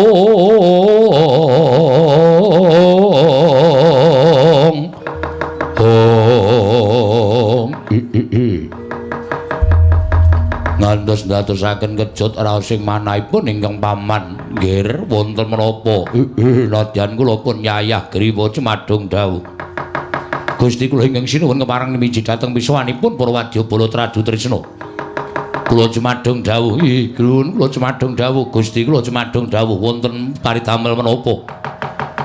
ong i i i ngantos ndadosaken kejut raos ing manahipun ingkang paman nggih wonten menapa nadyan kula pun yayah griwa cemadung dawuh Gusti kula ingkang sinuwun kepareng miji dhateng pisuwanipun para wadyabala Traju Trisna kula cemadung dawuh grun kula cemadung dawuh Gusti kula cemadung dawuh wonten paridamel menapa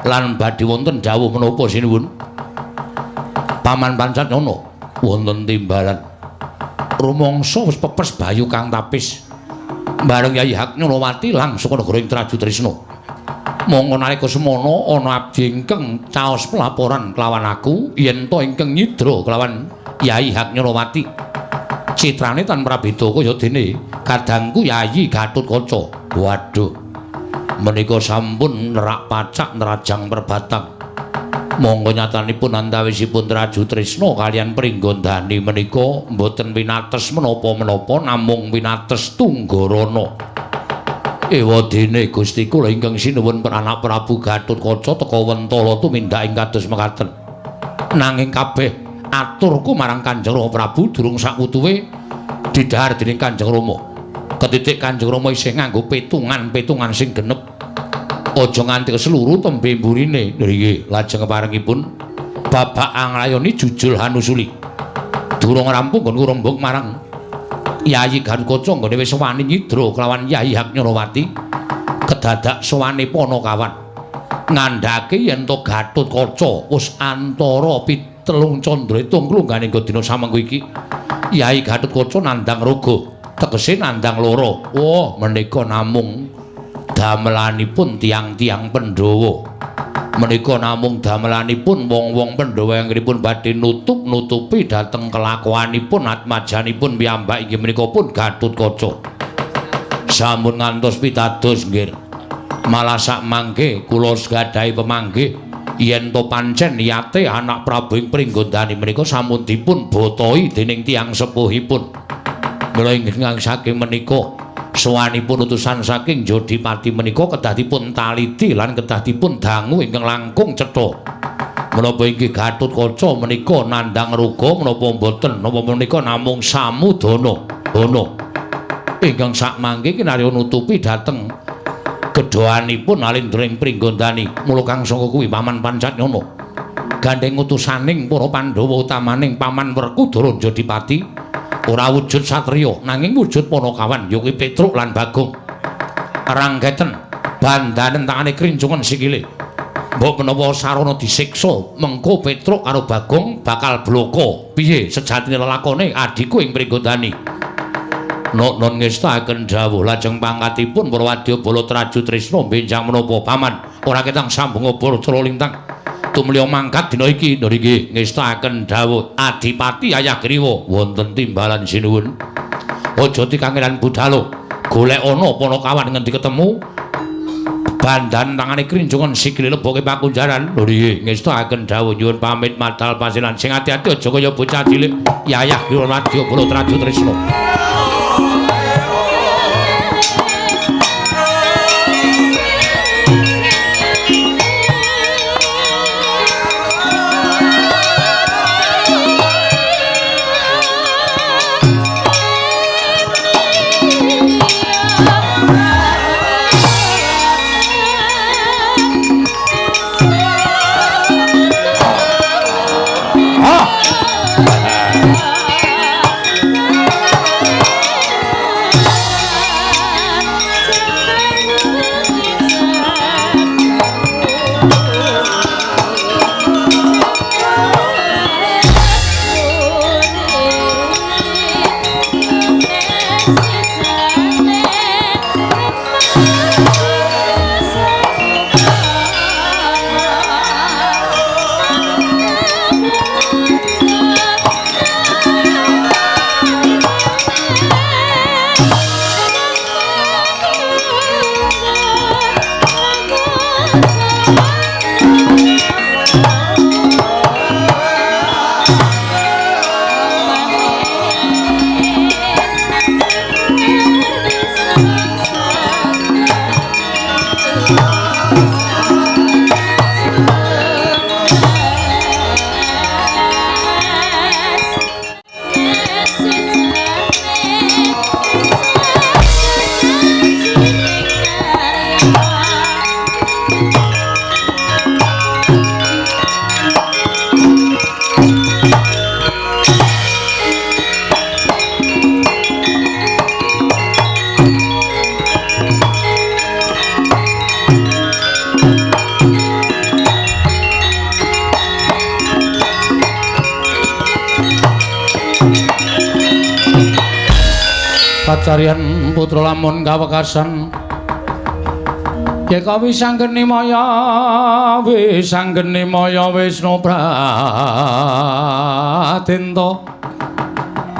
lan badhe wonten dawuh menapa sinuwun paman Pancatnana wonten timbalan rumangsa wis pepes bayu kang tapis bareng Yayi Haknyonowati langsung negara ing Traju Trisna mongko nalika semono ana abdi ingkang caos pelaporan kelawan aku yen to ingkang nyidra kelawan Yayi Haknyonowati citrane tan prabeda kaya dene kadangku Yayi Gatotkaca waduh menika sampun nerak pacak nerajang perbatang monggo nyatanipun antawisipun Traju Trisna kalian Pringgondani menika mboten winates menapa-menapa namung winates tunggarana. Ewadene Gusti kula ingkang sinuwun anak Prabu Gatotkaca teka wentala tumindak ing kados mekaten. Nanging kabeh aturku marang Kanjeng Rama Prabu durung sakutuwe didhahar dening Kanjeng Rama. Ketitik Kanjeng Rama isih nganggo petungan-petungan sing genep. Aja nganti keseluruh tembe mburine. Nggih, lajeng keparengipun babak anglayoni jujul hanusuli. Durung rampung nggon rembug marang Yayi Gatotkaca nggone wis wani nyidra kelawan Yayi Haknyonowati. Kedadak sowane Panakawan ngandhake yen to Gatotkaca wis antara pitelung candra itung klunggane nggo dina samengko iki. Yayi Gatotkaca nandhang raga, tegese nandhang loro. Wah, menika namung damelanipun tiang-tiang Pandhawa. Menika namung damelanipun wong-wong Pandhawa ingkangipun badhe nutup-nutupi dhateng kelakuanipun atmajanipun piyambak inggih menika pun Gatotkaca. Sampun ngantos pitados nggih. Malah sak mangke kula gadhahi pemanggih yen to pancen niyate anak Prabu ing Pringgondani menika sampun dipun botoi dening tiyang sepuhipun. Mila ingkang saking menika sowanipun utusan saking Jodipati menika kedah dipun taliti lan kedah dipun dangu ingkang langkung cetha. Menapa inggih Gatotkaca menika nandhang raga menapa mboten napa menika namung samudana ana ingkang sakmangke kinarya nutupi dhateng gedhoanipun Alindra ing Pringgondani. Mula kang saka kuwi Paman Pancatnana gandheng utusaning para Pandhawa utamaning Paman Werkudara Jodipati ora wujud satriya nanging wujud Panakawan ya kuwi Petruk lan Bagong. Ranggeten bandanen tangane krincungan sikile. Mbok menawa sarana disiksa mengko Petruk karo Bagong bakal bloko. Piye sejatine lelakone adhiku ing Pringgondani? Nok non ngestaken dawuh lajeng pangkatipun para wadyabala Traju Trisna benjang menapa paman ora ketang sambung obor cala lintang tumliya mangkat dina iki nggih ngestaken dawuh Adipati Ayah Griwa wonten timbalan sinuwun. Aja dikangelan budhalo golek ana Panakawan ngendi ketemu bandan tangane krincungan sikile leboke pakunjaran. Nggih ngestaken dawuh nyuwun pamit madal pasilan sing ati-ati aja kaya bocah cilik Yayah Griwa Wadyabala Traju Trisna. Ah! Kacarian putra lamun kawekasan yeka wisanggeni maya wisanggeni maya Wisnu Pradenta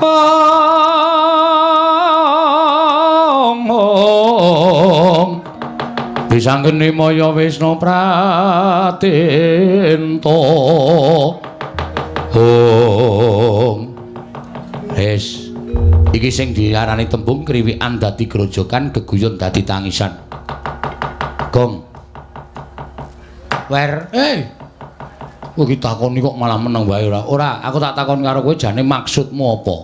ong wisanggeni maya Wisnu Pradenta ong. Wis iki sing diarani tembung kriwikan dadi grojokan, geguyon dadi tangisan. Gong. Wer, kowe iki takoni kok malah meneng wae ora? Ora, aku tak takon karo kowe jane maksudmu apa?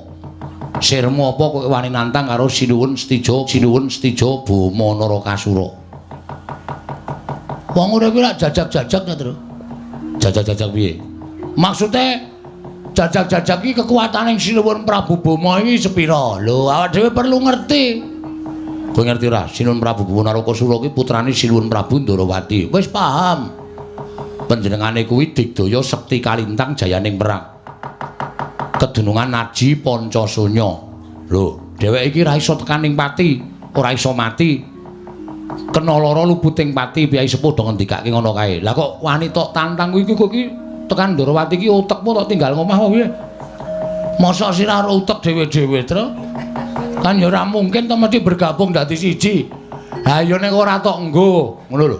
Sirmu apa kowe wani nantang karo Sinuwun Setija, Sinuwun Setija Boma Narakasura? Wong urip iki lak jajak-jajak ta, Tru? Jajak-jajak piye? Maksude jajak-jajak iki kekuatane Sinuwun Prabu Boma iki sepira? Lho, awak dhewe perlu ngerti. Kowe ngerti ora? Sinuwun Prabu Boma Narakasura iki putrane Sinuwun Prabu Ndorowati. Wis paham. Panjenengane kuwi digdaya sekti kalintang jayaning perang. Kedunungan aji Pancasunya. Lho, dheweke iki ora iso tekaning pati, ora iso mati. Kena lara luputing pati, piyai sepuh do ngendikake ngono kae. Lah kok wani tok tantang kuwi iki kowe iki tekan Ndorowati iki utekmu tok tinggal ngomah apa piye? Mosok sira karo utek dhewe-dhewe, Tru? Kan ya ora mungkin to mesti bergabung dadi siji. Ha ya nek ora tok nggo, ngono lho.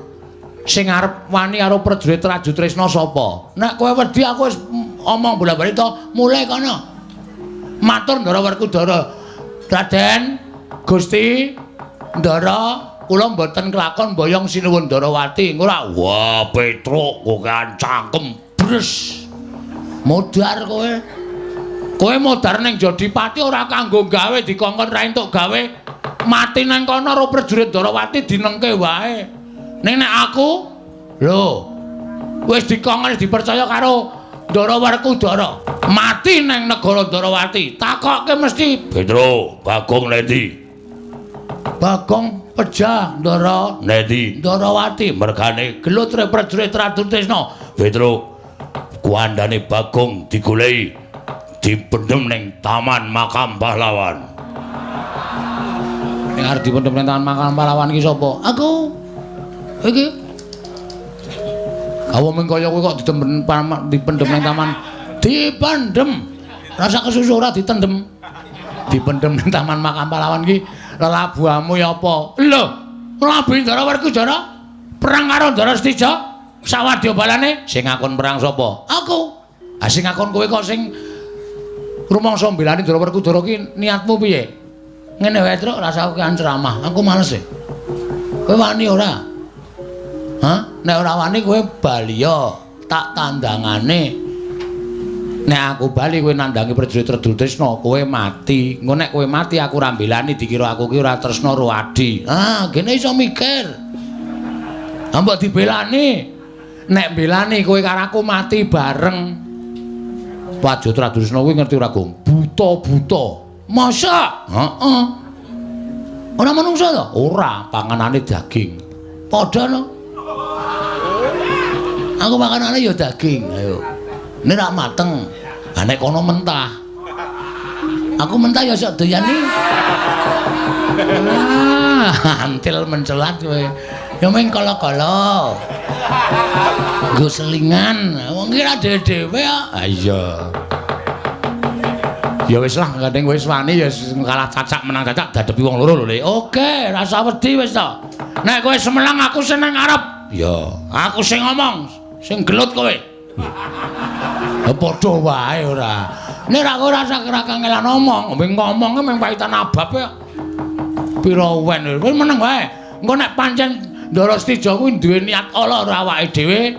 Sing arep wani karo prajurit Trajutresna sapa? Nek kowe wedi aku wis omong bola-bali to, mulai kono. Matur Ndara Werkudara. Raden, Gusti Ndara, kula mboten kelakon mboyong Sinuwun Ndarawati. Ora, wah Petruk kokean cangkem bres. Modar kowe. Kowe modar ning Jodipati ora kanggo gawe dikongkon ra entuk gawe. Mati nang kono karo prajurit Ndarawati dinengke wae. Ning nek aku lho wis dikongkon dipercaya karo Ndara Werkudara, mati nang negara Ndarawati. Takokke mesti Petro, Bagong nendi? Bagong pejah Ndara nendi? Ndarawati. Mergane gelut prajurit Tratutresna. Petro, kuandane Bagong digoleki dipendhem ning Taman Makam Pahlawan. Ning arep dipendhem ning Taman Makam Pahlawan iki sapa? Aku. Iki. Awa mung kaya kowe kok dipendhem ning taman. Dipendhem. Rasa kesusu ora ditendhem. Dipendhem ning Taman Makam Pahlawan iki lelabuhamu ya apa? Lho, mlabu Ndara Werkudara perang karo Ndara Setija sawadya balane. Sing ngakon perang sapa? Aku. Ah sing ngakon kowe kok sing rumangsa mbelani Ndara Werkudara ki niatmu piye? Ngene wae, Truk, rasa aku kan ceramah. Aku males e. Kowe wani ora? Hah? Nek ora wani kowe bali ya, tak tandangane. Nek aku bali kowe nandangi prajurit Tresna, kowe mati. Engko nek kowe mati aku ora mbelani dikira aku ki ora tresna karo adi. Ah, gene iso mikir. Ha mbok dibelani. Nek mbelani kowe karo aku mati bareng. Wajah Tresna kuwi ngerti ora, Gong? Buta-buta. Masa? Heeh. Ora manungsa to? Ora, panganane daging. Padha no. Aku makanane ya daging, ayo. Ini rak mateng. Ha nek kono mentah. Aku mentah ya sok doyan iki. Ah, antil mencelat kowe. Ya mung kala-kala. Nggo selingan. Wong iki ra dhewe-dhewe kok. Ha iya. Ya wis lah, gandeng wis wani ya kalah cacak menang cacak dadepi wong loro lho, Le. Oke, rasa wedi wis to. Nek kowe semelang aku seneng arep. Ya, aku sing ngomong, sing gelut kowe. Ya padha wae ora. Nek ra kowe rasa kangelan ngomong, ngomong mung paitan abab kok. Pira wen wis meneng wae. Engko nek pancen Ndara Setija kuwi duwe niat ala ora awake dhewe,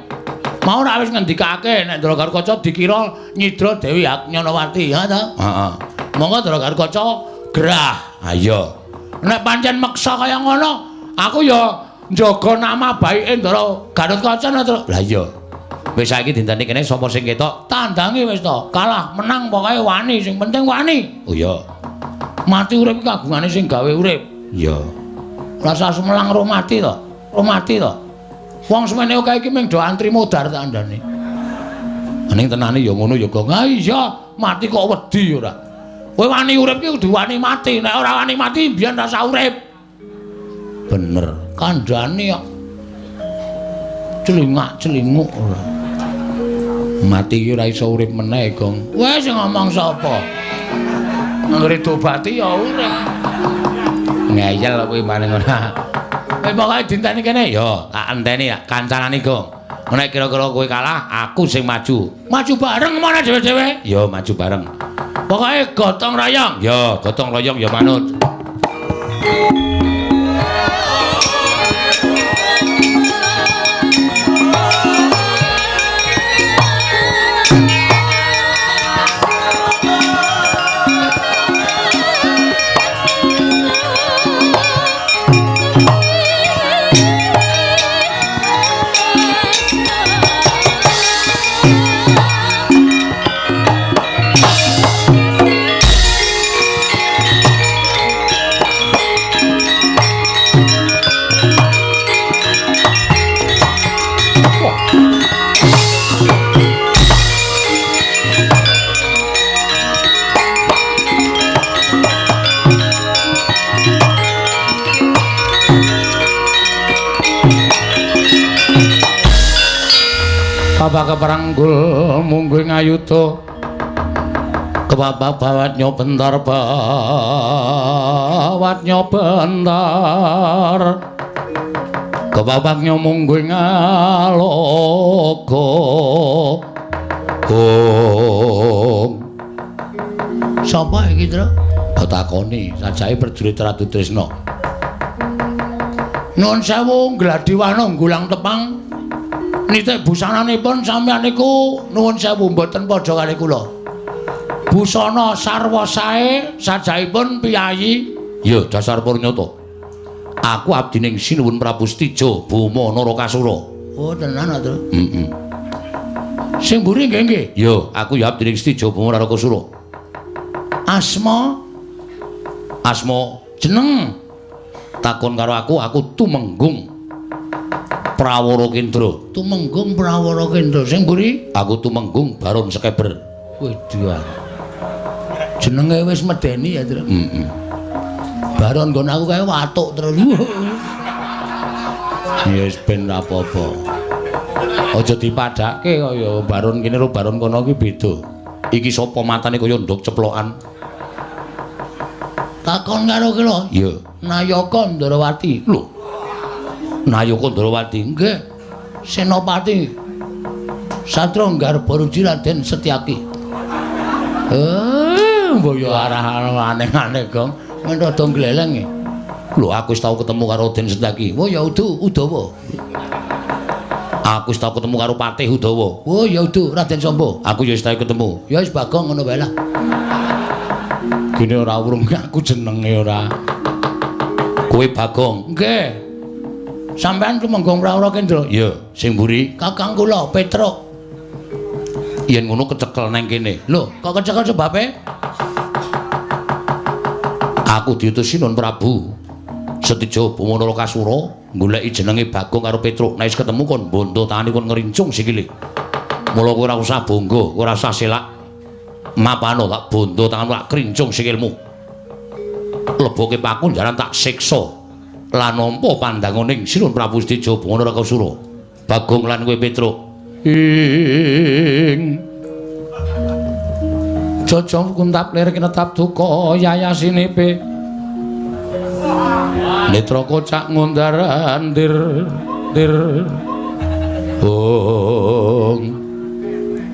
mau ora wis ngendikake nek Ndara Garukaca dikira nyidra Dewi Nyanawati, ha ta? Heeh. Monggo Ndara Garukaca gerah. Ha iya. Nek pancen meksa kaya ngono, aku ya njaga nama baike Ndara Garukaca to. Lah iya. Wis saiki dinteni kene sapa sing ketok? Tandangi wis to. Kalah menang pokoke wani, sing penting wani. Oh iya. Mati urip iki kagungane sing gawe urip. Iya. Rasa semelang ro mati to. Ro mati to. Wong semene akeh iki mung do antri modar tak andane. Ning tenane ya ngono ya, Gong. Ha iya, mati kok wedi ora. Kowe wani urip ki kudu wani mati. Nek ora wani mati mbiyen rasa urip. Bener. Kandhane kok celingak-celinguk ora. Mati ki ora iso urip meneh, Gong. Wes sing ngomong sapa? Anggere diobati ya urip. Ngeyel kowe maning ora. Kowe pokoke dinteni kene ya, tak enteni ya kancanane, Gong. Nek kira-kira kowe kalah, aku sing maju. Maju bareng mana dhewe-dhewe? Ya, maju bareng. Pokoke gotong royong. Ya, gotong royong ya manut. Bapak keperanggul mungguh ngayuda kebabak bawat nyobentar bawat nyobentar kebabak nyomungguh ngalogo. Gong sapa iki, Tru? Takoni sajake prajurit Ratu Tresna. Nuwun sewu Gladiwana Gulang Tepang. Nitik busananipun sampeyan niku nuwun sewu mboten padha kali kula. Busana sarwa sae sajaipun piyayi. Ya dasar purnyata. Aku abdining Sinuwun Prabu Setija Boma Narakasura. Oh tenan ta, Tru? Heeh. Sing mburi nggih nggih. Ya, aku ya abdining Setija Boma Narakasura. Asma asma jeneng takon karo aku, aku Tumenggung Prawara Kendra. Tumenggung Prawara Kendra. Sing mburi? Aku Tumenggung Baron Sekeber. Waduh. Jenenge wis medeni ya, Tru. Heeh. Baron nggon aku kae watuk terus. Ya wis ben ra apa-apa. Aja dipadhake kaya Baron kene karo Baron kono ki beda. Iki sapa matane kaya nduk ceplokan? Takon karo ki lho. Iya. Nayaka Ndrawati. Lho. Nayaka Ndrawati. Nggih. Senopati Satra Garbaruji Raden Setyaki. Mbok yo arah aneh-aneh, Gong. Men rada gleleng. Lho, aku wis tau ketemu karo Raden Setyaki. Oh ya udu Udawa. Aku wis tau ketemu karo Patih Udawa. Oh ya udu Raden Samba. Aku ya wis tau ketemu. Ya wis Bagong ngono wae lah. Gene ora urung aku jenenge ora. Kowe Bagong. Nggih. Sampeyan Tumenggung Prawara Kendra? Iya, sing mburi kakang kula Petruk. Yen ngono kecekel nang kene. Lho, kok kecekel sebabe? Aku diutus Sinuwun Prabu Setija Boma Narakasura goleki jenenge Bagong karo Petruk. Nek wis ketemu kon bondo tangane kon ngrincung sikile. Mula kowe ora usah bangga, kowe ora usah selak. Mapano tak bondo tanganmu tak krincung sikilmu. Leboke paku jaran tak siksa. Lan nampa pandanganing Sinuwun Prabu Setija Boma Narakasura. Bagong lan kowe Petruk. Ing Jojong kuntap lir kinetap duka yayasinipe. Netra kocak ngundaran dir dir. Bong.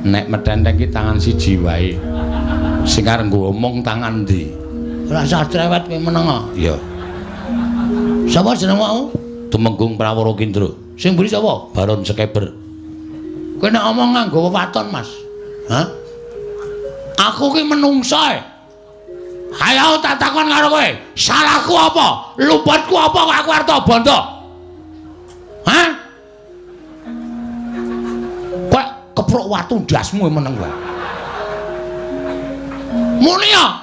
Nek metenteng ki tangan siji wae. Sing arep ngomong tangan ndi? Ora usah cerewet kowe meneng. Iya. Sapa jeneng mau? Tumenggung Prawara Kendra. Sing mburi sapa? Baron Sekeber. Kowe nek omong nganggo wewaton, Mas. Hah? Aku ki menungso e. Hayo tak takon karo kowe, salahku apa? Luputku apa kok aku arep bondo? Hah? Kowe keprok watu ndasmu meneng kowe. Muni ya.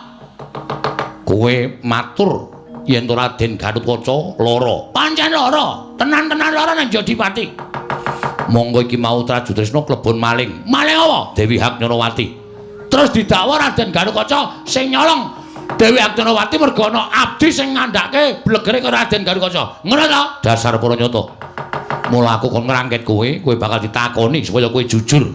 Kowe matur yen to Raden Gatotkaca lara. Pancen lara, tenan-tenan lara nang Jodipati. Monggo iki mau Trajutresna klebon maling. Maling apa? Dewi Haknyanawati. Terus didakwa Raden Garukaca sing nyolong Dewi Aktanawati mergo ana abdi sing ngandhake blegere karo Raden Garukaca. Ngono ta? Dasar para nyata. Mula aku kon ngrangket kowe, kowe bakal ditakoni supaya kowe jujur.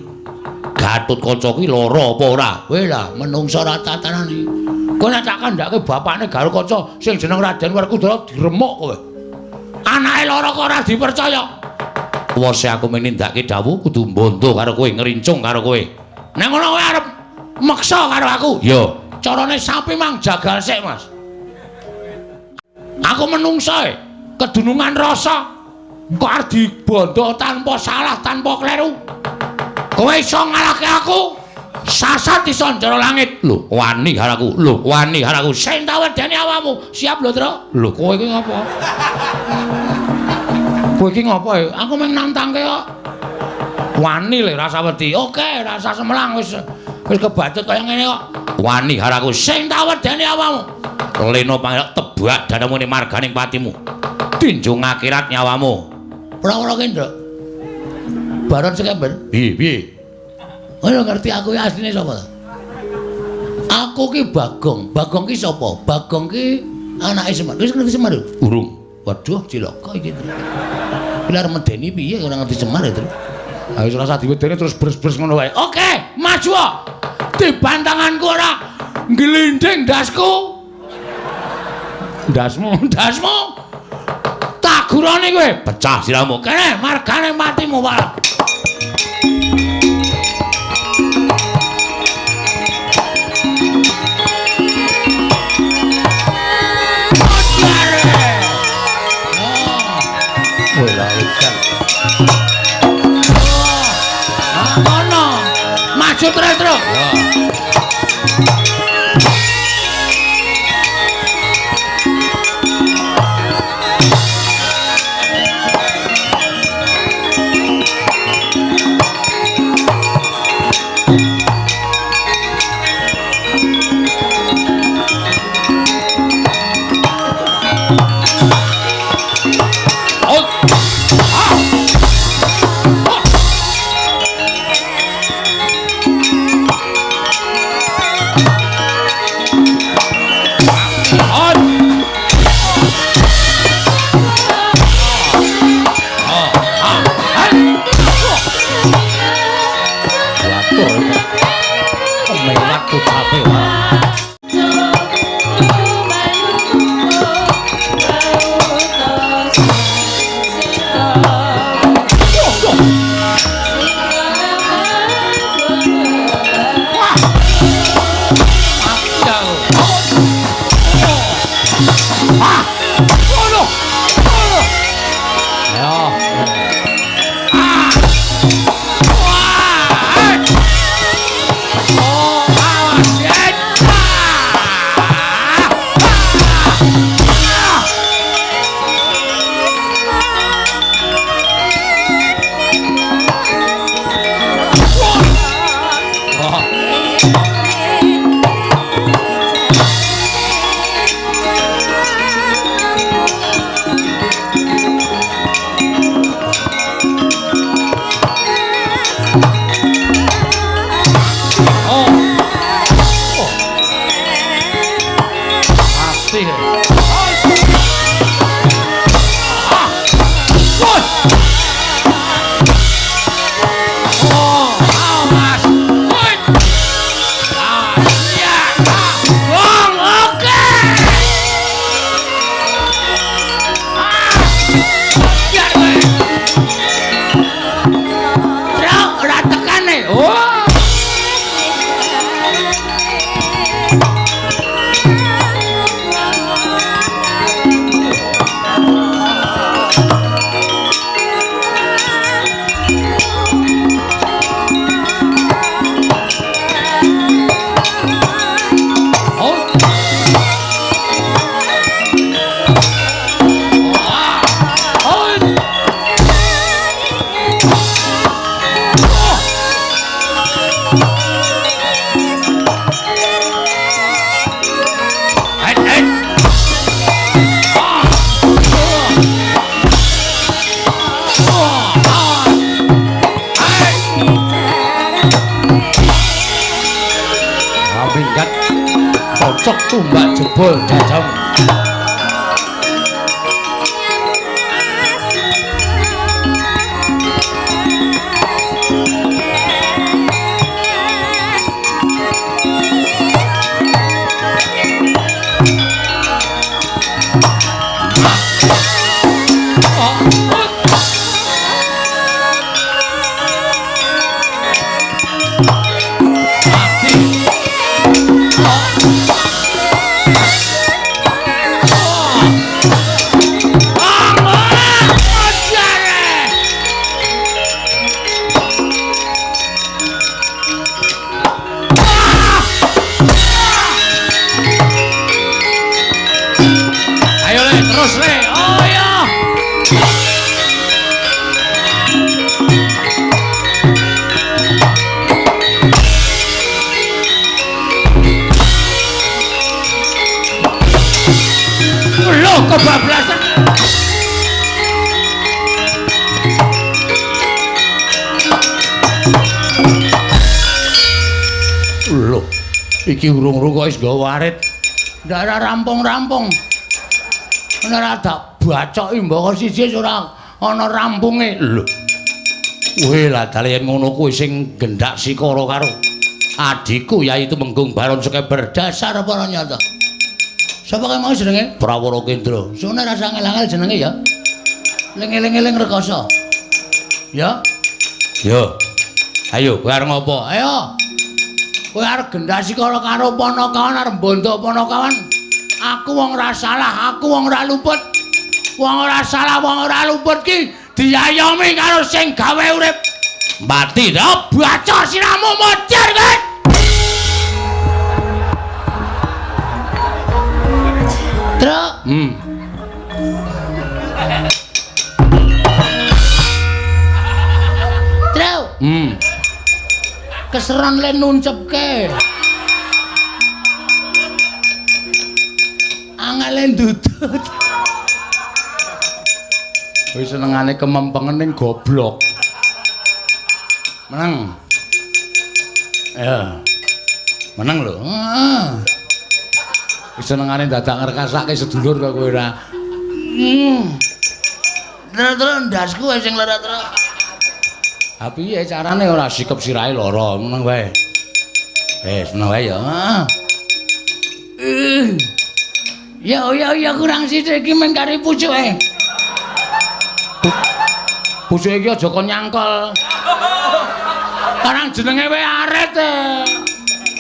Gatotkaca kuwi lara apa ora? Kowe lah menungsa ora tatanane. Kowe nek tak kandhake bapakne Garukaca sing jeneng Raden Werkudara diremuk kowe. Anake lara kok ora dipercaya. Wose aku menindakake dawuh kudu mbondo karo kowe, ngrincung karo kowe. Nek ngono kowe arep meksa karo aku. Ya, carane sapi mang jagal sik, Mas. Aku menungsa e, kedunungan rasa. Kok arep dibondo tanpa salah, tanpa kleru. Kowe iso ngalahke aku? Sasat iso njero langit. Lho, wani karo aku. Lho, wani karo aku. Sing tak wedeni awakmu. Siap lho, Tru. Lho, kowe iki ngopo? Kowe iki ngopo? Aku mung nantangke kok. Wani lho rasa wedi. Oke, rasa semelang wis wis kebacut kaya ngene kok. Wani karo aku. Sing tak wedeni awakmu. Lena pangerak tebak dadamu ning marganing patimu. Tinjung akhirat nyawamu. Ora-ora ki, Nduk. Baron Sekember. Piye, piye? Ora ngerti aku ki asline sapa ta? Aku ki Bagong. Bagong ki sapa? Bagong ki anake Semar. Wis ngerti Semar? Urung. Waduh, cilaka iki. Iki arep medeni piye ora ngerti Semar ya, Tru. Ha wis ora usah diwedeni terus bres-bres ngono wae. Oke, maju. Dibantanganku ora ngglinding ndasku. Ndasmu, ndasmu. Tagurane kowe pecah sirahmu. Kene margane matimu, Pak. Maju terus, terus. Kebablasan. Lho, iki urung-urung kok wis nggawa arit. Ndak rampung-rampung. Ora tak bacoki mbaka siji ora ana rampunge. Lho. Weh, lah dalah yen ngono kuwi sing gendak sikara karo adhiku yaitu Menggung Baron Sekeber. Dasar apa nyata? Sapa kae mau jenenge? Prawara Kendra. Sune rasa angel-angel jenenge ya. Ling-eling-eling rekoso. Ya. Yo. Ayo, kowe arep ngopo? Ayo. Kowe arep gendhasi karo karo Panakawan arep mbondo Panakawan. Aku wong ora salah, aku wong ora luput. Wong ora salah, wong ora luput ki diayomi karo sing gawe urip. Mati ta, bacok siramu modar kowe. Truk. Truk. Keseran le nuncepke. Angele ndudut. Wis senengane kemempengen ning goblok. Meneng. Ya. Meneng lho. Heeh. Senengane dadak ngrekasake sedulur kok kowe ora. Terus ndasku sing lara terus. Ha piye carane ora sikep sirahe lara, meneng wae. Wis meneng wae ya. Ya ya ya kurang sithik iki mung kari pucuke. Pucuke iki aja kon nyangkol. Karang jenenge wae arit.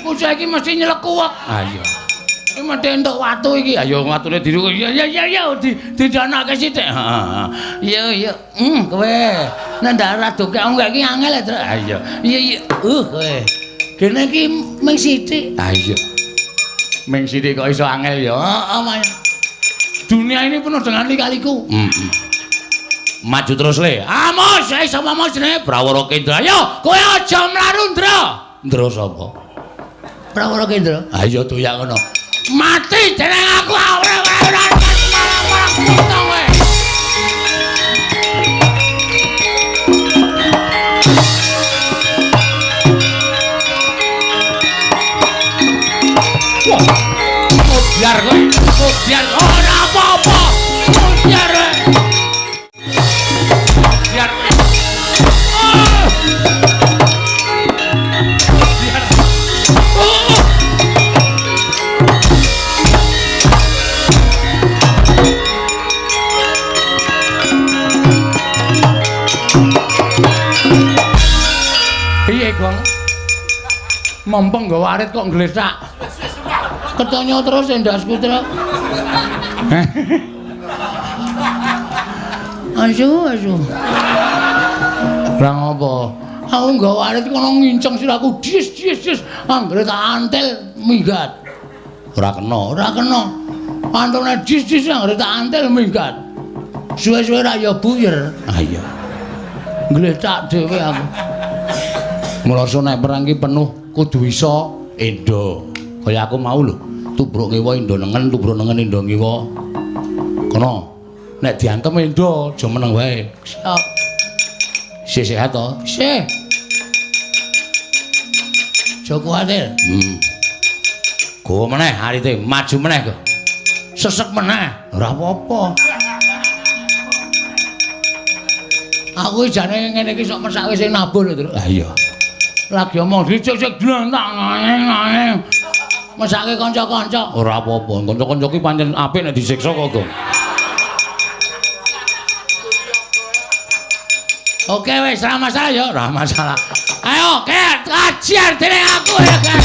Pucuke iki mesti nyelekuwek. Ha iya. Iki mesti entuk watu iki. Ayo watune diru. Ya ya ya ya didanake sithik. Heeh. Iya iya. Kowe nek ndak ora dokek iki angel ya, Truk. Ha iya. Iya iya. Kowe. Kene iki mung sithik. Ha iya. Mung sithik kok iso angel ya. Heeh, Mas. Dunia ini penuh dengan lika-liku. Maju terus le. Amos, sapa mau jenenge? Prawara Kendra. Ayo, kowe aja mlaru, Ndra. Ndra sapa? Prawara Kendra. Ayo doyak ngono. Mati jeneng aku ora ora malah potong kowe. Wah, biar kowe, biar ora apa-apa. Biar. Biar. Biar. Piye, Gong? Mempeng nggawa arit kok nglesak. Ketonyo terus endasku, Truk. Asu, asu. Lah ngopo? Aku nggawa arit kono nginceng siraku dis dis dis. Anggere tak antel minggat. Ora kena, ora kena. Antone dis dis anggere tak antel minggat. Suwe-suwe ra ya buyer. Ah iya. Ngletak dhewe aku. Mula nek perang ki penuh kudu iso endo. Kaya aku mau lho, tubruk ngiwa endo nengen, tubruk nengen endo ngiwa. Kono nek diantem endo aja meneng wae. Siap. Isih sehat to? Isih. Aja kuwatir. Gowo meneh arite, maju meneh kok. Sesek meneh, ora apa-apa. Aku jane ngene iki sok mesake sing nabuh lho, Truk. Ah iya. Lagi omong dicek-cek dlentak ngene. Mesake kanca-kanca. Ora apa-apa, kanca-kanca ki pancen apik nek disiksa kok, Gong. Oke wis ora masalah ya, ora masalah. Ayo, kek ajar dening aku ya, Kek.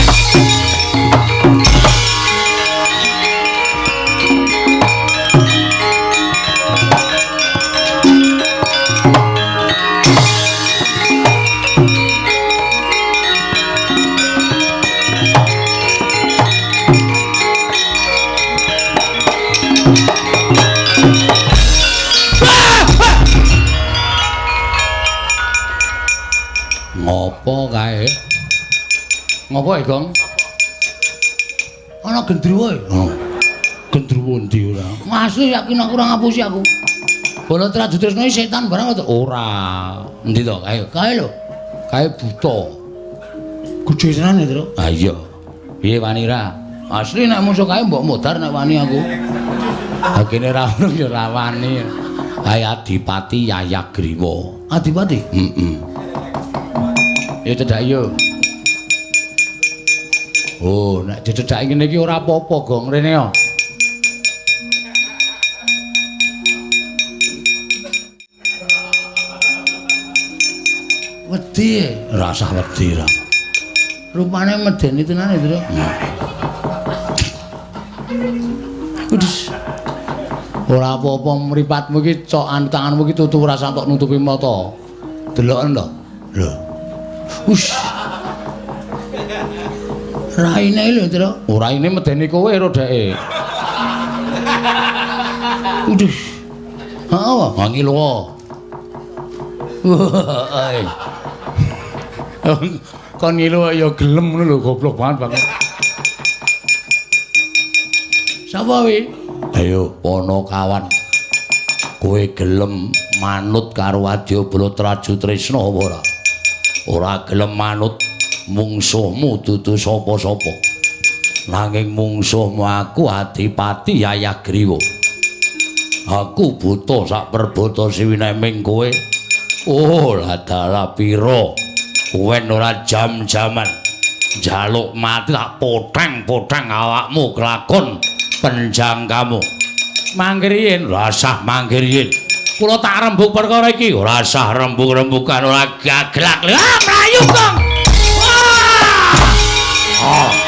Ngopo kae? Ngopo e, Gong? Ana gendruwo e. Oh. Gendruwo ndi ora? Asli yakin aku ora ngapusi aku. Bala Trajutrisna iki setan barang to? Ora. Endi to? Kae. Kae lho. Kae buta. Gedhe tenan e, Tru. Ha iya. Piye wani ra? Asli nek musuh kae mbok modar nek wani aku. Ha kene ra ono ya ora wani. Kae Adipati Yayagriwa. Adipati? Heeh. Ya cedhak yo. Oh, nek dicedhaki ngene iki ora apa-apa, Gong. Rene yo. Wedi. Ora usah wedi ra. Rupane medeni tenan e, Tru. Wedhus. Ora apa-apa mripatmu iki cok anu tanganmu iki tutu ora sampe nutupi mata. Deloken to. Lho. Ush. Raine lho, Tru. Raine medeni kowe ro dheke. Uduh. Heeh, ha ngilu. Kon ngilu ya gelem ngono lho, goblok banget banget. Sapa wi? Ayo Panakawan. Kowe gelem manut karo Adyabala Trajutrisna apa ora? Ora gelem manut mungsuhmu dudu sapa-sapa. Nanging mungsuhmu aku Adipati Yayagriwa. Aku buta sak perbata siwineming kowe. Oh, ladalah pira? Wen ora jam-jaman. Njaluk mati tak poteng-poteng awakmu kelakon penjangkamu. Mangkir yen, rasah mangkir yen. Kula tak rembug perkara iki, ora sah rembug-rembugan ora gaglak. Ah, mlayu, Kang. Ah.